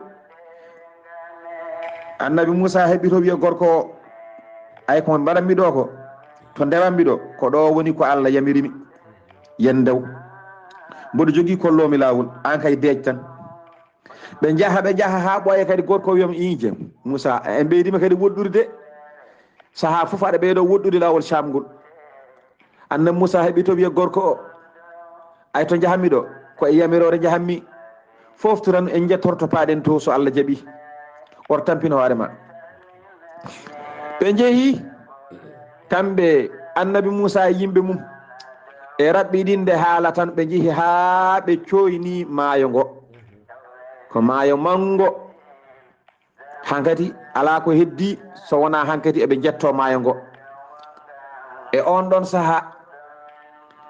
Annabi Muusa heɓi to wiya gorko o, ay ko mbaɗanmi ɗo ko, to ndewanmi ɗo, ko ɗo woni ko Allah yamiri mi. Yen ndew. Mboɗo jogii kolloomi laawol, aan kay deej tan. Ɓe njaha, ɓe njaha haa ɓooya kadi, gorko o wiya mo, iije, Muusa, en ɓeydiima kadi woɗɗude de. Sahaa fof aɗa ɓeydo woɗɗude laawol Sham ngol. Annabi Muusa heɓi to wiya gorko o, ay to njahammi ɗo, ko e yamiroore njahammi. Fof to tan en njettorto paaɗen to so Allah jaɓi. Or tampin hoore ma. Ɓe njehi, kamɓe Annabi Muusa e yimɓe mum. E raɓɓiɗinde haala tan ɓe njehi haa ɓe cooyni maayo ngo. Ko maayo manngo. Hankadi alaa ko heddii so wonaa hankadi eɓe njettoo maayo ngo. E oon ɗoon sahaa,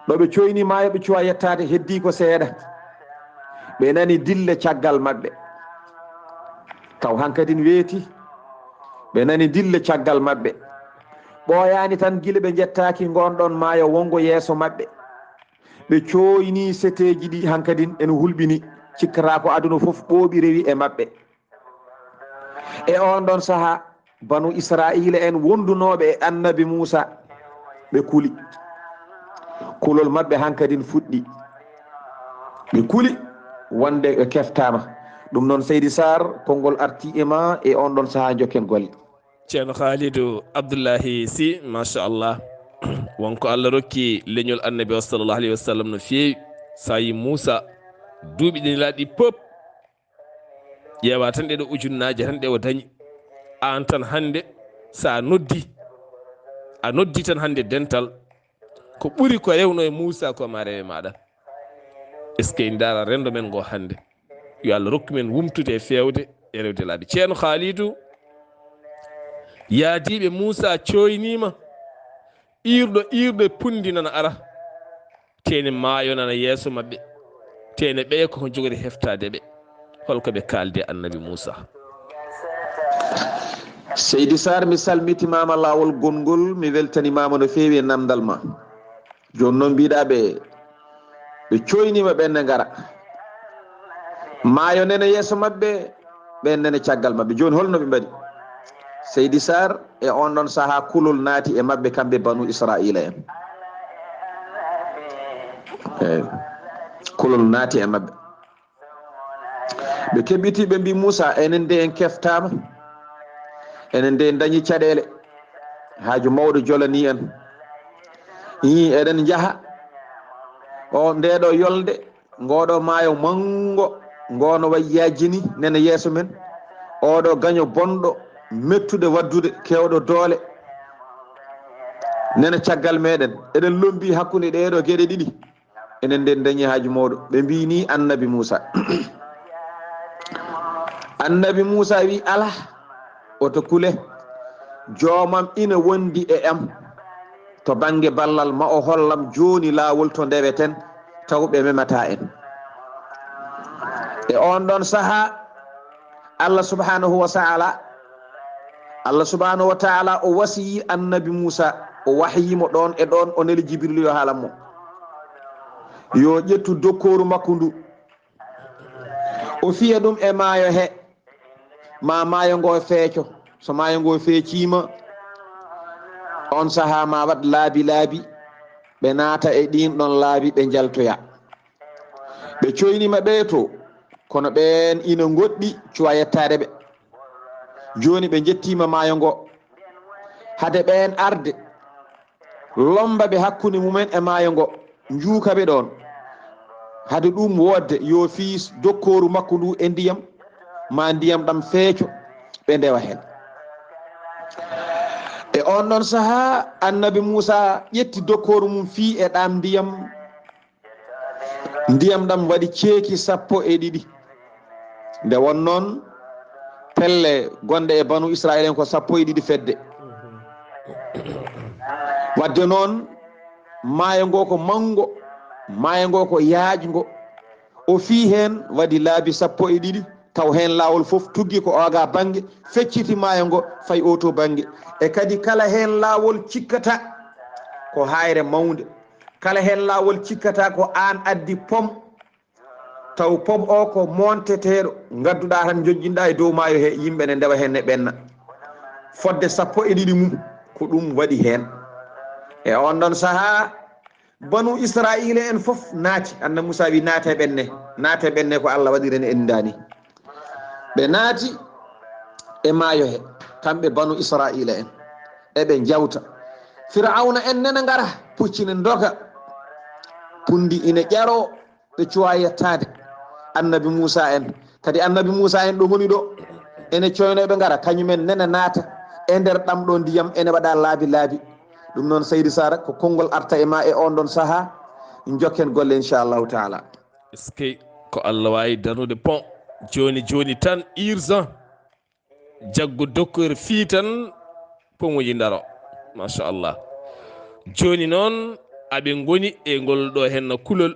ɗo ɓe cooyni maayo, ɓe cuwaa yettaade, heddii ko seeɗa. Ɓe nani dille caggal maɓɓe. Taw hankadin weeti, ɓe nani dille caggal maɓɓe. Ɓooyaani tan gila ɓe njettaaki ngoon ɗoon maayo wonngo yeeso maɓɓe. Ɓe cooyni seteeji ɗi hankadin ene hulɓini, cikkataa ko aduna fof ɓooɓi rewi e maɓɓe. E oon ɗoon sahaa, Banu Israa'iila en wondunooɓe e Annabi Muusa, ɓe kuli. Kulol maɓɓe hankadin fuɗɗi. Ɓe kuli wonde ɓe keftaama. Ɗum noon, Seydi Sarr, konngol artii e ma e oon ɗoon sahaa, njokken golle. Ceerno Khaalidu Abdullahi Sy, machallah. Won ko Allah rokki leñol Annabi o, sallallahu alayhi wa sallam, no feewi. So a yii Muusa, duuɓi ɗi nelaaɗo ɗi pop, ƴeewa tan ɗeɗo ujunnaaje tan ɗe o dañi. Aan tan hannde, so a noddi, a noddi tan hannde dental, ko ɓuri ko rewno e Muusa ko ma rewe maaɗa. Eskey, ndaara renndo men ngo hannde. Yo Allah rokku men wumtude e feewde e rewde laabi. Ceerno Khaalidu, yaadiiɓe Muusa cooyniima, iirɗo, iirɗo e punndi nana ara. Teene maayo nana yeeso maɓɓe. Teene ɓeya ko jogori heftaade ɓe. Holko ɓe kaaldi e Annabi Muusa? Seydi Sarr, mi salmitimaama laawol gonngol, mi weltanimaama no feewi e namndal ma. Jooni noon mbiɗa ɓe, ɓe cooyniima ɓen ne ngara. Maayo nene yeeso maɓɓe, ɓen nene caggal maɓɓe. Jooni holno ɓe mbaɗi? Seydi Sarr, e oon ɗoon sahaa kulol naati e maɓɓe kamɓe Banu Israa'iila en. Eey. Kulol naati e maɓɓe. Ɓe keɓɓitii, ɓe mbii, Muusa, enen de en keftaama. Enen de en dañii caɗeele. Haaju mawɗo jolanii en. Ii, eɗen njaha. O ndeeɗo yolde, ngooɗo maayo manngo, ngoono wayi yaajini nene yeeso men. Oɗo gaño bonɗo, mettude waddude, keewɗo doole, nene caggal meɗen. Eɗen lombi hakkunde ɗeeɗo geɗe ɗiɗi. Enen nden dañi haaju mawɗo. Ɓe mbii ni Annabi Muusa. Annabi Muusa wi, "Alaa, oto kule. Joomam ina wondi e am to bannge ballal, ma o hollam jooni laawol to ndeweten, taw ɓe memataa en." E oon ɗoon sahaa, Allah subhanahu wa ta'ala, Allah subhanahu wa ta'ala o wasiyii Annabi Muusa, o wahyii mo ɗoon e ɗoon, o neli Jibril yo haalan mo. Yo ƴettu dokkooru makko ndu, o fiya ɗum e maayo he, ma maayo ngo feeco. So maayo ngo feeciima, on sahaa ma waɗ laabi laabi, ɓe naata e ɗiin ɗoon laabi, ɓe njaltoya. Ɓe coyniima ɓe to, kono ɓeen ina ngoɗɗi, cuwaa yettaade ɓe. Jooni ɓe njettiima maayo ngo. Hade ɓeen arde, lomba ɓe hakkunde mumen e maayo ngo, njuuka ɓe ɗoon. Hade ɗum woodde, yo fiis dokkooru makko ndu e ndiyam, ma ndiyam ɗam feeco, ɓe ndewa heen. E oon ɗoon sahaa, Annabi Muusa ƴetti dokkooru mum fii e ɗaam ndiyam. Ndiyam ɗam waɗi ceeki sappo e ɗiɗi. Nde won noon, pelle gonɗe e banu Israa'iila en ko sappo e ɗiɗi fedde. Wadde noon, maayo ngo ko manngo, maayo ngo ko yaajngo. O fii heen waɗi laabi sappo e ɗiɗi, taw heen laawol fof tuggi ko oga bannge, fecciti maayo ngo, fayi oo to bannge. E kadi kala heen laawol cikkata ko haayre mawnde. Kala heen laawol cikkata ko aan addi pom, taw pom o ko monteteeɗo, ngadduɗaa tan, njojjinɗaa e dow maayo he, yimɓe ne ndewa heen, ne ɓenna. Fodde sappo e ɗiɗi mum, ko ɗum waɗi heen. E oon ɗoon sahaa, banu Israa'iila en fof naati. Annabi Muusa wi, "Naate ɓenne, naate ɓenne, ko Allah waɗiri en, en ndaani." Ɓe naati e maayo he, kamɓe banu Israa'iila en, eɓe njawta. Firawna en nena ngara, pucci ne ndoga, punndi ina ƴaroo, ɓe cuwaa yettaade. Annabi Muusa en, kadi Annabi Muusa en ɗo ngoni ɗo, ene coyno eɓe ngara, kañumen nena naata e nder ɗam ɗo ndiyam, ene waɗa laabi laabi. Ɗum noon, Seydi Sara, ko konngol arta e ma e oon ɗoon sahaa, njokken golle, inchallahu taala. Est-ce que ko Allah waawi danude pont? Jooni jooni tan, urgent, jaggu dokkere fii tan, pomuji ndaro. Machallah. Jooni noon, aɓe ngoni e ngol ɗo henna kulol.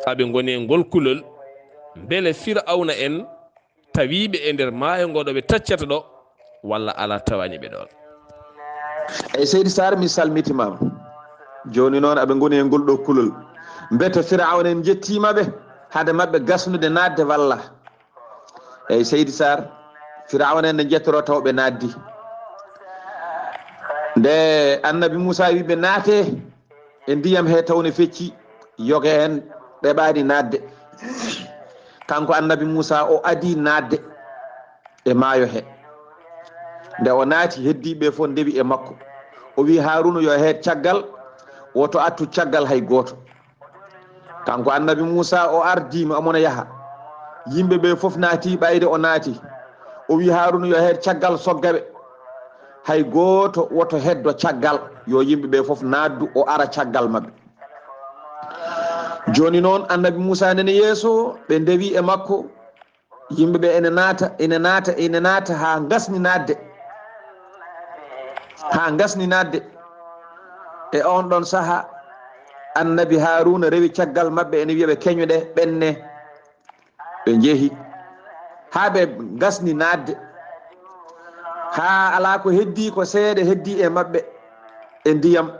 Aɓe ngoni e ngol kulol. Mbele Firawna en tawiiɓe e nder maayo ngo ɗo ɓe taccata ɗo, walla alaa, tawaani ɓe ɗoon? Eyi, Seydi Sar, mi salmitimaama. Jooni noon, aɓe ngoni e ngol ɗo kulol. Mbete Firawna en njettiima ɓe, hade maɓɓe gasnude naatde walla? Eyi, Seydi Sar, Firawna en ne njettoroo taw ɓe naatdi. Nde Annabi Muusa wi ɓe naatee, e ndiyam he taw ne fecci, yoga en ɗeɓaani naatde. Kanko Annabi Muusa o adii naatde e maayo he. Nde o naati, heddiiɓe fof ndewi e makko. O wi Haaruuna yo heed caggal, woto attu caggal hay gooto. Kanko Annabi Muusa o ardiima, omo no yaha. Yimɓe ɓe fof naati ɓayde o naati. O wi Haaruuna yo heed caggal soggaɓe. Hay gooto woto heddo caggal, yo yimɓe ɓe fof naatdu, o ara caggal maɓɓe. Jooni noon, Annabi Muusa nani yeeso, ɓe ndewi e makko. Yimɓe ɓe ene naata, ene naata, ene naata haa ngasni naatde. Haa ngasni naatde. E oon ɗoon sahaa, Annabi Haaruuna rewi caggal maɓɓe, ene wiya ɓe, "Keñoɗe, ɓenne." Ɓe njehi haa ɓe ngasni naatde, haa alaa ko heddii, ko seeɗa heddii e maɓɓe e ndiyam.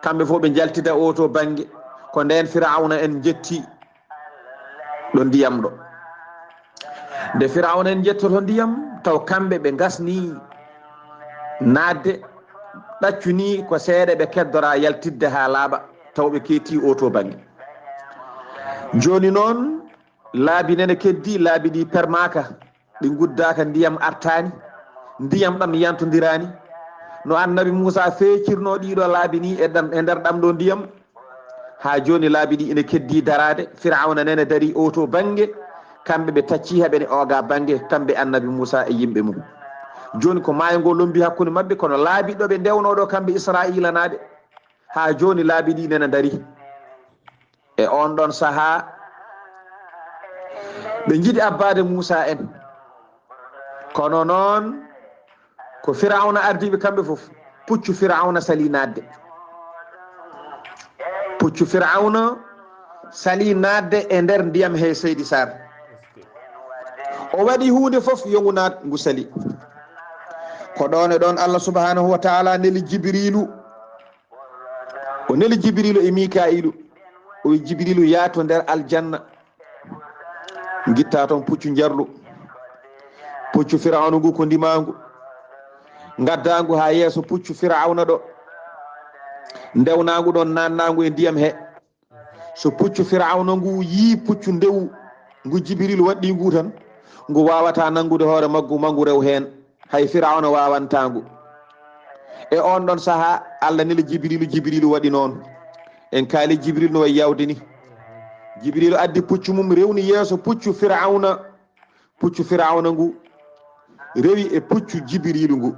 Kamɓe fof ɓe njaltida oo to bannge, ko ndeen Firawna en njetti ɗo ndiyam ɗo. Nde Firawna en njettoto ndiyam, taw kamɓe ɓe ngasni naatde, ɗaccuni ko seeɗa ɓe keddora yaltidde haa laaɓa, taw ɓe keetti oo to bannge. Jooni noon, laabi nene keddi, laabi ɗi permaaka, ɗi nguddaaka, ndiyam artaani, ndiyam ɗam yantondiraani. No Annabi Muusa feecirnoo ɗiɗo laabi ni e ɗam, e nder ɗam ɗo ndiyam, Haa jooni laabi ɗi ene keddii daraade. Firawna nene darii oo to bannge, kamɓe ɓe taccii haa ɓe ne ooga bannge, kamɓe Annabi Muusaa e yimɓe mum. Jooni ko maayo ngo lombii hakkunde maɓɓe, kono laabi ɗo ɓe ndewnoo ɗo kamɓe Israa'iilanaaɓe, haa jooni laabi ɗi nene ndarii. E oon ɗoon sahaa, ɓe njiɗi abbaade Muusaa en. Kono noon, ko Firawna ardii ɓe kamɓe fof. Puccu Firawna salii naatde. Puccu Firawna salii naatde e nder ndiyam he, Seydi Sarr. O waɗi huunde fof yo ngu naat, ngu salii. Ko ɗoon e ɗoon Allah subhanahu wa taala neli Jibriilu. O neli Jibriilu e Mikaa'iilu. O wi Jibriilu, "Yaa to nder aljanna. Ngittaa toon puccu njarlu. Puccu Firawna ngu ko ndimaangu. Ngaddaa ngu haa yeeso puccu Firawna ɗo. Ndewnaa ngu ɗoon, naannaa ngu e ndiyam he. So puccu Firawna ngu yii puccu ndewu ngu Jibriilu waɗɗii ngu tan, ngu waawataa nanngude hoore maggu, ma ngu rew heen. Hay Firawna waawantaa ngu." E oon ɗoon sahaa, Allah neli Jibriilu, Jibriilu waɗi noon. En kaali Jibriilu no wayi yawde ni. Jibriilu addi puccu mum, rewni yeeso puccu Firawna. Puccu Firawna ngu rewi e puccu Jibriilu ngu.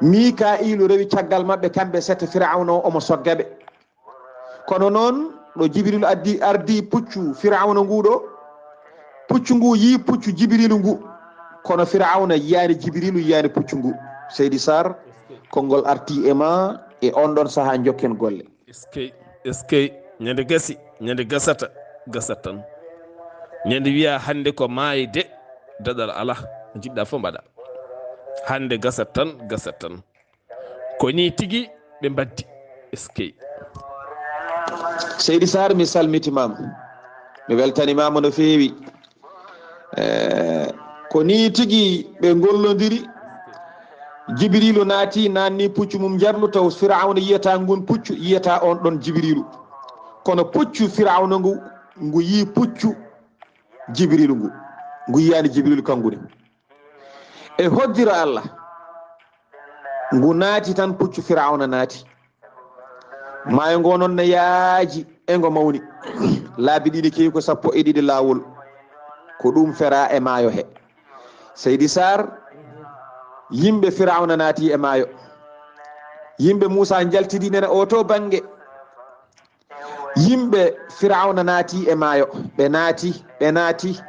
Mikaa'iilu rewi caggal maɓɓe, kamɓe sette, Firawna o, omo sogga ɓe. Kono noon, ɗo Jibriilu addi, ardi puccu Firawna ngu ɗo, puccu ngu yii puccu Jibriilu ngu. Kono Firawna yiyaani Jibriilu, yiyaani puccu ngu. Seydi Sarr, konngol arti e ma e oon ɗoon sahaa, njokken golle. Eskey, eskey, ñande gasi, ñande gasata, gasat tan. Ñande wiya hannde ko maayde, daɗal alaa, ko njiɗɗa fof mbaɗa. Hannde gasat tan, gasat tan. Ko nii tigi ɓe mbaddi. Eskey. Seydi Sarr, mi salmitimaama. Mi weltanimaama no feewi. Eh, ko nii tigi ɓe ngollondiri. Jibriilu naati, naanni puccu mum njarlu, taw Firawna yiyata ngun puccu, yiyata on ɗon Jibriilu. Kono puccu Firawna ngu, ngu yii puccu Jibriilu ngu. Ngu yiyaani Jibriilu kangu ne. E hoddiro Allah, ngu naati tan, puccu Firawna naati. Maayo ngo noon ne yaaji, e ngo mawni. Laabi ɗiɗi kewi ko sappo e ɗiɗi laawol. Ko ɗum feraa e maayo he. Seydi Sarr, yimɓe Firawna naati e maayo. Yimɓe Muusaa njaltidi nene oo to bannge. Yimɓe Firawna naati e maayo. Ɓe naati, ɓe naati.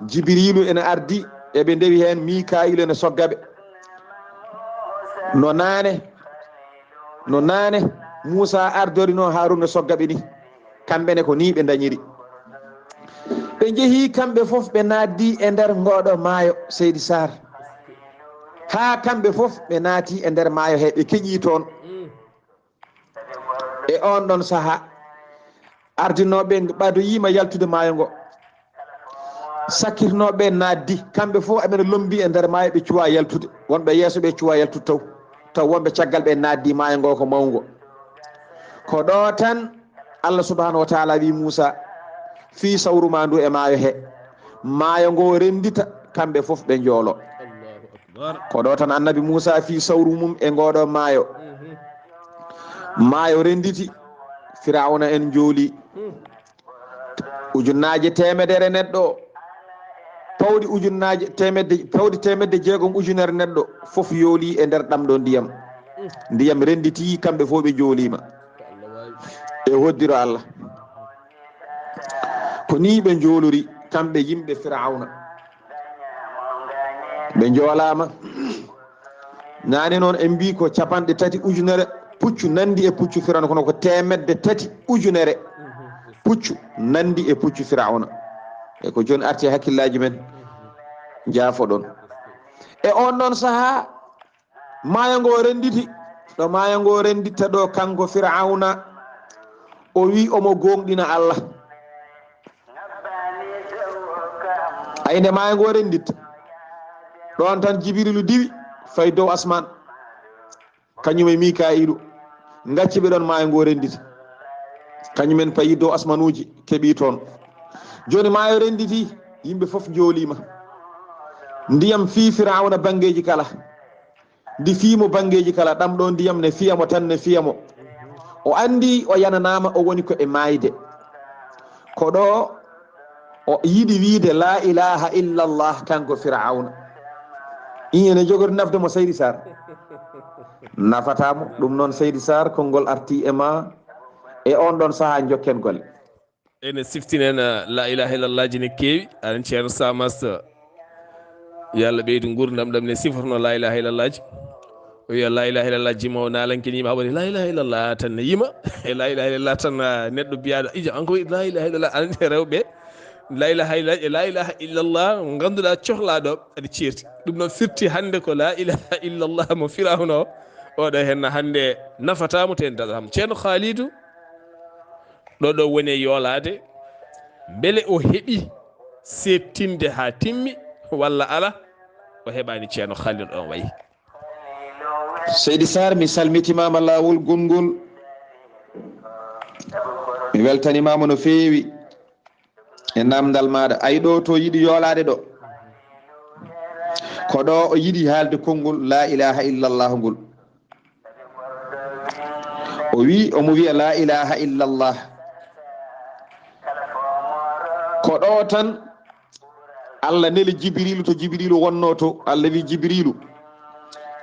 Jibriilu ene ardi, eɓe ndewi heen, Mikaa'iilu ene sogga ɓe. No naane, no naane Muusaa ardorinoo Haaruuna sogga ɓe ni. Kamɓe ne ko nii ɓe ndañiri. Ɓe njehii kamɓe fof, ɓe naatdi e nder ngooɗo maayo, Seydi Sarr. Haa kamɓe fof ɓe naati e nder maayo he, ɓe keƴii toon. E oon ɗoon sahaa, ardinooɓe ɓadoyiima yaltude maayo ngo. Sakkitnooɓe naatdi, kamɓe fof aɓe no lombi e nder maayo, ɓe cuwaa yaltude. Wonɓe yeeso ɓe cuwaa yaltude taw. Taw wonɓe caggal ɓe naatdi maayo ngo ko mawngo. Ko ɗo tan Allah subhanahu wa taala wi Muusaa, "Fii sawru ma ndu e maayo he. Maayo ngo renndita, kamɓe fof ɓe njoolo." Ko ɗo tan Annabi Muusaa fii sawru mum e ngooɗo maayo. Maayo rennditi, Firawna en njooli. Ujunnaaje teemedere neɗɗo, pawɗi ujunnaaje teemedde, pawɗi teemedde jeegom ujunere neɗɗo, fof yooli e nder ɗam ɗo ndiyam. Ndiyam rennditi, kamɓe fof ɓe njooliima. E hoddiro Allah. Ko nii ɓe njoolori, kamɓe yimɓe Firawna. Ɓe njoolaama. Naane noon en mbii ko capanɗe tati ujunere puccu nanndi e puccu Firawna, kono ko teemedde tati ujunere puccu nanndi e puccu Firawna. E ko jooni arti e hakkillaaji men, njaafoɗon. E oon ɗoon sahaa, maayo ngo rennditi. Ɗo maayo ngo rennditta ɗo, kanko Firawna, o wi omo gooŋɗina Allah. Ay, nde maayo ngo rennditta, ɗoon tan Jibriilu diwi, fayi dow asmaan. Kañum e Mikaa'iilu, ngacci ɓe ɗoon, maayo ngo rennditi. Kañum en payi dow asmanuuji, keɓi toon. Jooni maayo rennditi, yimɓe fof njooliima. Ndiyam fii Firawna banngeeji kala. Ndi fii mo banngeeji kala, ɗam ɗo ndiyam ne fiya mo tan, ne fiya mo. O anndi o yananaama, o woni ko e maayde. Ko ɗo o yiɗi wiide laa ilaaha illallah, kanko Firawna. Ɗum ene jogori nafde mo, Seydi Sarr? Nafataa mo. Ɗum noon, Seydi Sarr, konngol artii e ma. E oon ɗoon sahaa, njokken golle. Ene siftinen, eh, laa ilaaha illallaaji ne keewi. Aɗa anndi Ceerno Samas, eh, yo Allah ɓeydu nguurndam, ɗam ne siforno laa ilaaha illallaaji. O wiya laa ilaaha illallah, jima o naalanke yima, haɓa laa ilaaha illallah tan ne yima. E laa ilaaha illallah tan, ah, neɗɗo biyaaɗo, ija, an ko laa ilaaha illallah, aɗa anndi rewɓe, laa ilaaha illa-, e laa ilaaha illallah, ngannduɗaa cohlaaɗo aɗa ceerti. Ɗum noon firti hannde ko laa ilaaha illallah mo Firawna o, oɗo henna hannde nafataa mo, te en daɗataa mo. Ceerno Khalidou, ɗo ɗo woni e yoolaade, mbele o heɓi seettinde haa timmi walla ala, o heɓaani? Ceerno Khalidou ɗon wayi. Seydi Sarr, mi salmitimaama laawol gonngol. Mi weltanimaama no feewi e naamndal maaɗa. Ay ɗo to yiɗi yoolaade ɗo. Ko ɗo o yiɗi haalde konngol laa ilaaha illallah ngol. O wi, omo wiya laa ilaaha illallah. Ko ɗo tan Allah neli Jibriilu to Jibriilu wonnoo to. Allah wi Jibriilu,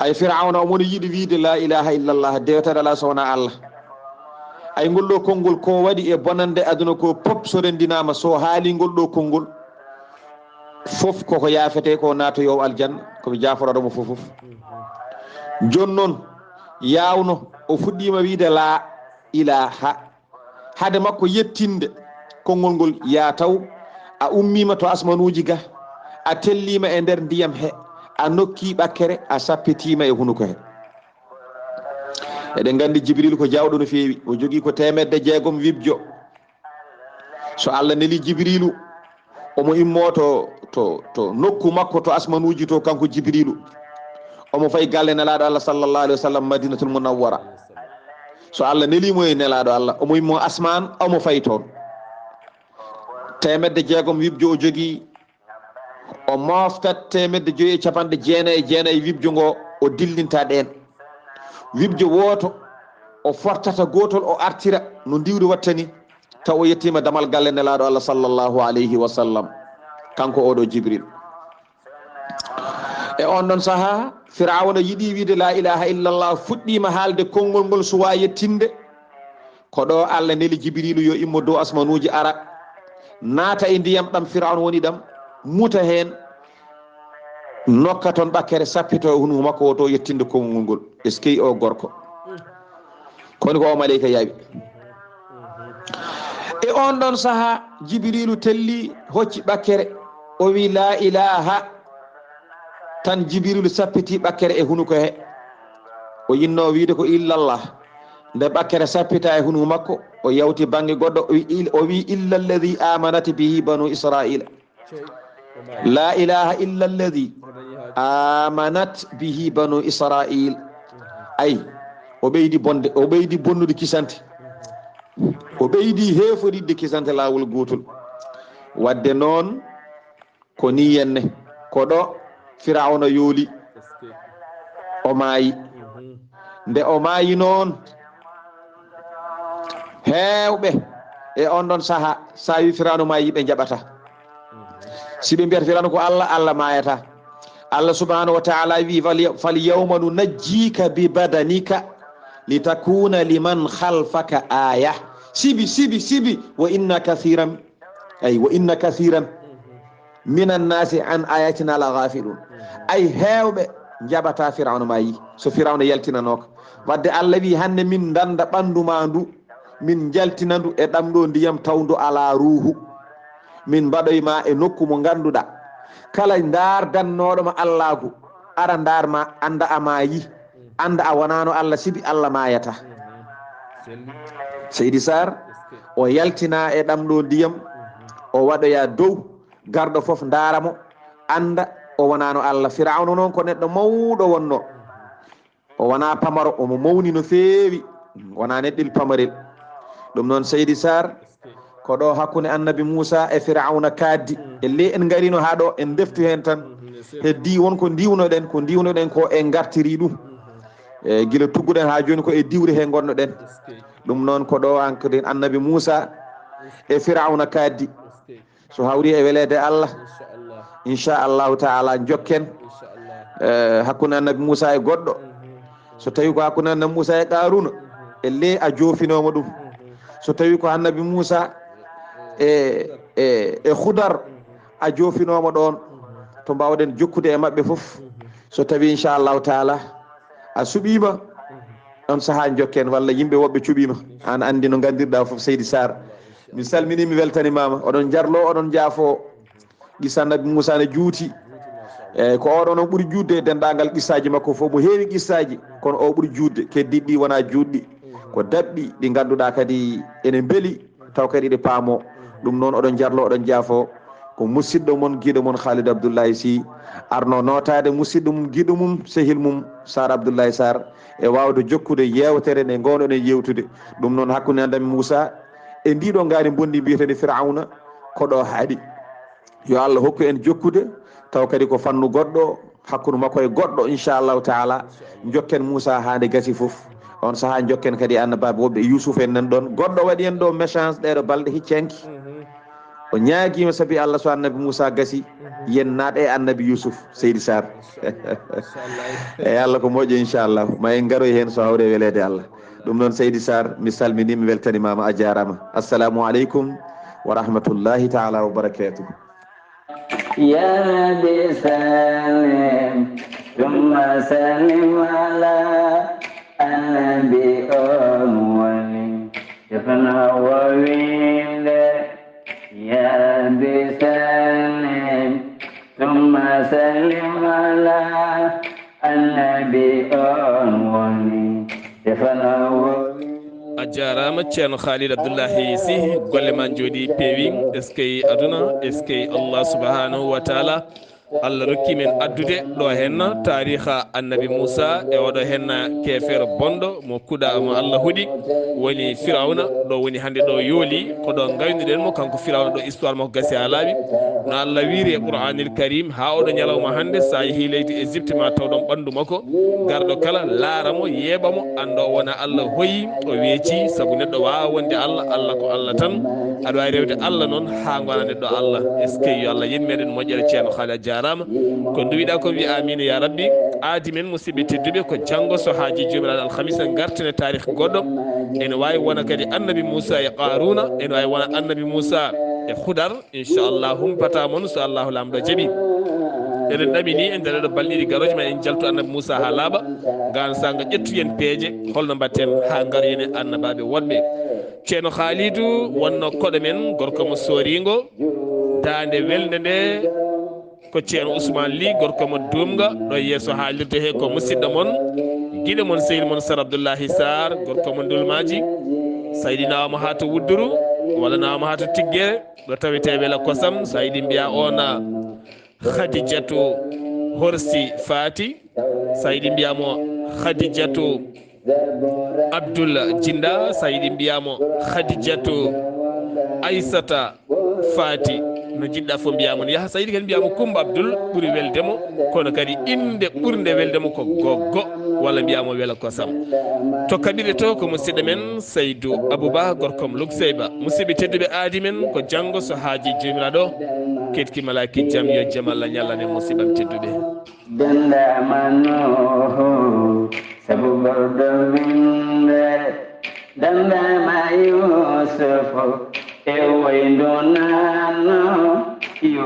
ay Firawna omo no yiɗi wiide laa ilaaha illallah, deweteeɗo alaa so wonaa Allah. Ay ngol ɗo konngol ko waɗi e bonannde aduna ko pop so renndinaama, so haali ngol ɗo konngol, fof koko yaafetee ko naatoyoowo aljanna, ko mi jaaforooɗo mo fof fof. Jooni noon, yaawno o fuɗɗiima wiide laa ilaaha. Hade makko yettinde konngol ngol, yaa taw a ummiima to asmanuuji ga, a telliima e nder ndiyam he, a nokki ɓakkere, a sappitiima e hunuko he. Eɗen nganndi Jibril ko jaawɗo no feewi, o jogii ko teemedde jeegom wibjo. So Allah neli Jibriilu, omo immoo to, to, to nokku makko to asmanuuji to, kanko Jibriilu. Omo fayi galle Nelaaɗo Allah sallallahu alaihi wa sallam, Madinatul Munawwara. So Allah neli mo e Nelaaɗo Allah, omo immoo asmaan, omo fayi toon. Teemedde jeegom wibjo o jogii, o mooftat teemedde joyi e capanɗe jeenayi e jeenayi wibjo ngo, o dillinta ɗeen. Wibjo wooto, o fortata gootol, o artira no ndiwri wattani, taw o yettiima damal galle Nelaaɗo Allah sallallahu alaihi wa sallam, kanko oɗo Jibril. E on ɗon sahaa, Firawna yiɗi wiide laa ilaaha illallah, fuɗɗiima haalde konngol ngol, suwaa yettinde. Ko ɗo Allah neli Jibriilu yo immo dow asmanuuji, ara, naata e ndiyam ɗam Firawna woni ɗam, muta heen, nokka toon ɓakkere, sappito e hunuko makko o to yettinde konngol ngol. Eskey o gorko. Kono ko o maleyka yaawi. E on ɗon sahaa, Jibriilu telli, hocci ɓakkere, o wi, "Laa ilaaha." Tan Jibriilu sappiti ɓakkere e hunuko he. O yinnoo wiide ko illallah. Nde ɓakkere sappita e hunuko makko, o yawti bannge goɗɗo, o wi, il-, o wi, "Illa alladhi amanat bihi banu Israila." Laa ilaaha illa alladhi amanat bihi banu Israil. Ay, o ɓeydi bonde, o ɓeydi bonnude kisante. O ɓeydi heeforidde kisante laawol gootol. Wadde noon, ko ni yenne, ko ɗo Firawna yooli, o maayi. Nde o maayi noon, heewɓe e on ɗon sahaa, so a wi Firawna maayi, ɓe njaɓata. Si ɓe mbiyata Firawna ko Allah, Allah maayata. Allah subhanahu wa ta'ala wi, "Fal yaw-, fal yawma nunajjika bi badanika litakuna liman khalfaka aya." Sibi, sibi, sibi, wa inna kathiran, ay, "Wa inna kathiran minan nasi an ayatina la ghafilun." Ay, heewɓe njaɓata Firawna maayi, so Firawna yaltinanooka. Wadde Allah wi, "Hannde min ndannda ɓanndu ma ndu, min njaltina ndu e ɗam ɗo ndiyam taw ndu alaa ruuhu. Min mbaɗoy ma e nokku mo ngannduɗaa, kala ndaardannooɗo ma Allaagu, ara ndaar ma, annda a maayi, annda a wonaano Allah, sibi Allah maayata." Seydi Sarr, o yaltina e ɗam ɗo ndiyam, o waɗoya dow, garɗo fof ndaara mo, annda o wonaano Allah. Firawna noon ko neɗɗo mawɗo wonno. O wonaa pamaro, omo mawni no feewi, wonaa neɗɗel pamarel. Ɗum noon, Seydi Sarr, ko ɗo hakkunde Annabi Muusa e Firawna kaaddi. E le en ngarino haa ɗo, en ndeftu heen tan. Heddii won ko ndiwnoɗen, ko ndiwnoɗen ko en ngartiri ɗum. E gila tugguɗen haa jooni ko e diwri he ngonnoɗen. Ɗum noon ko ɗo an kadi annabi Muusa e Firawna kaaddi. So hawri e weleede Allah, inchallahu taala, jokken eh, hakkunde annabi Muusa e goɗɗo. So tawi ko hakkunde annabi Muusa e Qaruna, e le a joofinooma ɗum. So tawi ko annabi Muusa e, e, e Khudar, a joofinooma ɗoon, to mbaawɗen jokkude e maɓɓe fof. So tawi inchallahu taala a suɓiima, on sahaa jokken walla yimɓe woɓɓe cuɓiima. An anndi no nganndirɗaa fof, Seydi Sarr. Mi salminii, mi weltanimaama. Oɗon njarlo, oɗon njaafo. Qissa annabi Muusa ne juuti. Eeyi, ko oɗon on ɓuri juutde e denndaangal qissaaji makko fof. Mo heewi qissaaji, kono o ɓuri juutde. Keddiiɗi ɗi wonaa juutɗi. Ko daɓɓi ɗi ngannduɗaa kadi ene mbeli, taw kadi ɗi paamo. Ɗum noon, oɗon njarlo, oɗon njaafo. Ko musidɗo mon, giɗo mon Khalid Abdoulaye Sy, arno nootaade musidɗo mum, giɗo mum, sehil mum Sarr Abdoulaye Sarr, e waawde jokkude yeewtere nde ngownoɗen yeewtude. Ɗum noon, hakkunde annabi Muusa e ndiɗo ngaari mbonndi mbiyeteendi Firawna, ko ɗo haaɗi. Yo Allah hokku en jokkude, taw kadi ko fannu goɗɗo, hakkunde makko e goɗɗo, inchallahu taala. Jokken Muusa haa nde gasi fof. On sahaa jokken kadi annabaaɓe woɓɓe, Yuusuf en nan ɗoon. Goɗɗo waɗi en ɗo méchance ɗeeɗo balɗe hiccanki. O ñaagiima sabi Allah, so annabi Muusa gasi, yen naat e annabi Yuusuf, Seydi Sarr. Eeyi, Allah ko moƴƴo, inchallah. Ma en ngaroy heen so hawri e weleede Allah. Ɗum noon, Seydi Sarr, mi salminii, mi weltanimaama, a jaaraama. Assalamu aleykum wa rahmatullahi taala wa barakatuh. يا رب سلم ثم سلم على النبي أول. Defana o wiinde, يا رب سلم ثم سلم على النبي أول. Defana o A jaaraama, Ceerno Khalid Abdoulahi Sy, golle ma njooɗi peewi. Eskey aduna, eskey Allah subhanahu wa taala. Allah rokki men addude ɗo henna taariha annabi Muusa e oɗo henna keefeero bonɗo mo kuɗa, mo Allah huɗi, woni Firawna. Ɗo woni hannde, ɗo yooli, ko ɗo ngaynuɗen mo, kanko Firawna, ɗo histoire makko gasi haa laaɓi. No Allah wiiri e Qur'anil Karim, haa oɗo ñalawma hannde, so a yehii leydi Égypte, ma taw ɗon ɓanndu makko. Garɗo kala, laara mo, yeeɓa mo, annda o wona Allah hoyi, o weeci, sabu neɗɗo waawaa wonde Allah, Allah ko Allah tan. Aɗa waawi rewde Allah noon haa ngona neɗɗo Allah. Eskey, yo Allah yen meɗen moƴƴere, Ceerno Khalid, a jaaraama. Ko nduwiɗaa ko, wi amin ya rabbi. Aadi men, musidɓe tedduɓe, ko janngo, so haaji joomiraaɗo alhamisa, ngarten e taarikh goɗɗo. Ene waawi wona kadi annabi Muusa e Qaruna, ene waawi wona annabi Muusa e Khudar. Inchallah, humpata mon so Allahu Laamɗo jaɓi. Eɗen ɗamini e nder ɗo balɗe ɗiɗi garooje ma en jaltu annabi Muusa haa laaɓa. Ngaan saanga ƴettuyen peeje, holno mbaɗten haa ngaroyen e annabaaɓe woɗɓe. Ceerno Khaalidu wonno koɗo men, gorko mo sooringo. Daande welnde nde ko Ceerno Ousmane Ly, gorko mo duumga, ɗo yeeso haalirde he ko musidɗo mon, giɗo mon, sehil mon Sar Abdoullahi Sarr, gorko mo Ndulmaaji. Saydi nawa mo haa to Wudduru, walla nawa mo haa to Tiggere. Ɗo tawetee wela kosam, so a yiɗi mbiya oona Khadijatu Horsi Fati, so a yiɗi mbiya mo Khadijatu Abdul Jinda, so a yiɗi mbiya mo Khadijatu Aysata Fati, no jiɗɗa fof mbiya mo. Yaha, so a yiɗi kadi mbiya mo Kumba Abdul, ɓuri welde mo, kono kadi innde ɓurnde welde mo ko Goggo, walla mbiya mo wela kosam. To kaɓirɗe to ko musidɗo men Saydu Abouba, gorko mo Lukseyba. Musidɓe tedduɓe, aadi men ko janngo, so haaji joomiraaɗo, ketki malaaki jam, yo jam Allah ñallan en, musidɓam tedduɓe. Denda manoho, sabu gordo winde, denda ma Yusufu, e wayndo nano.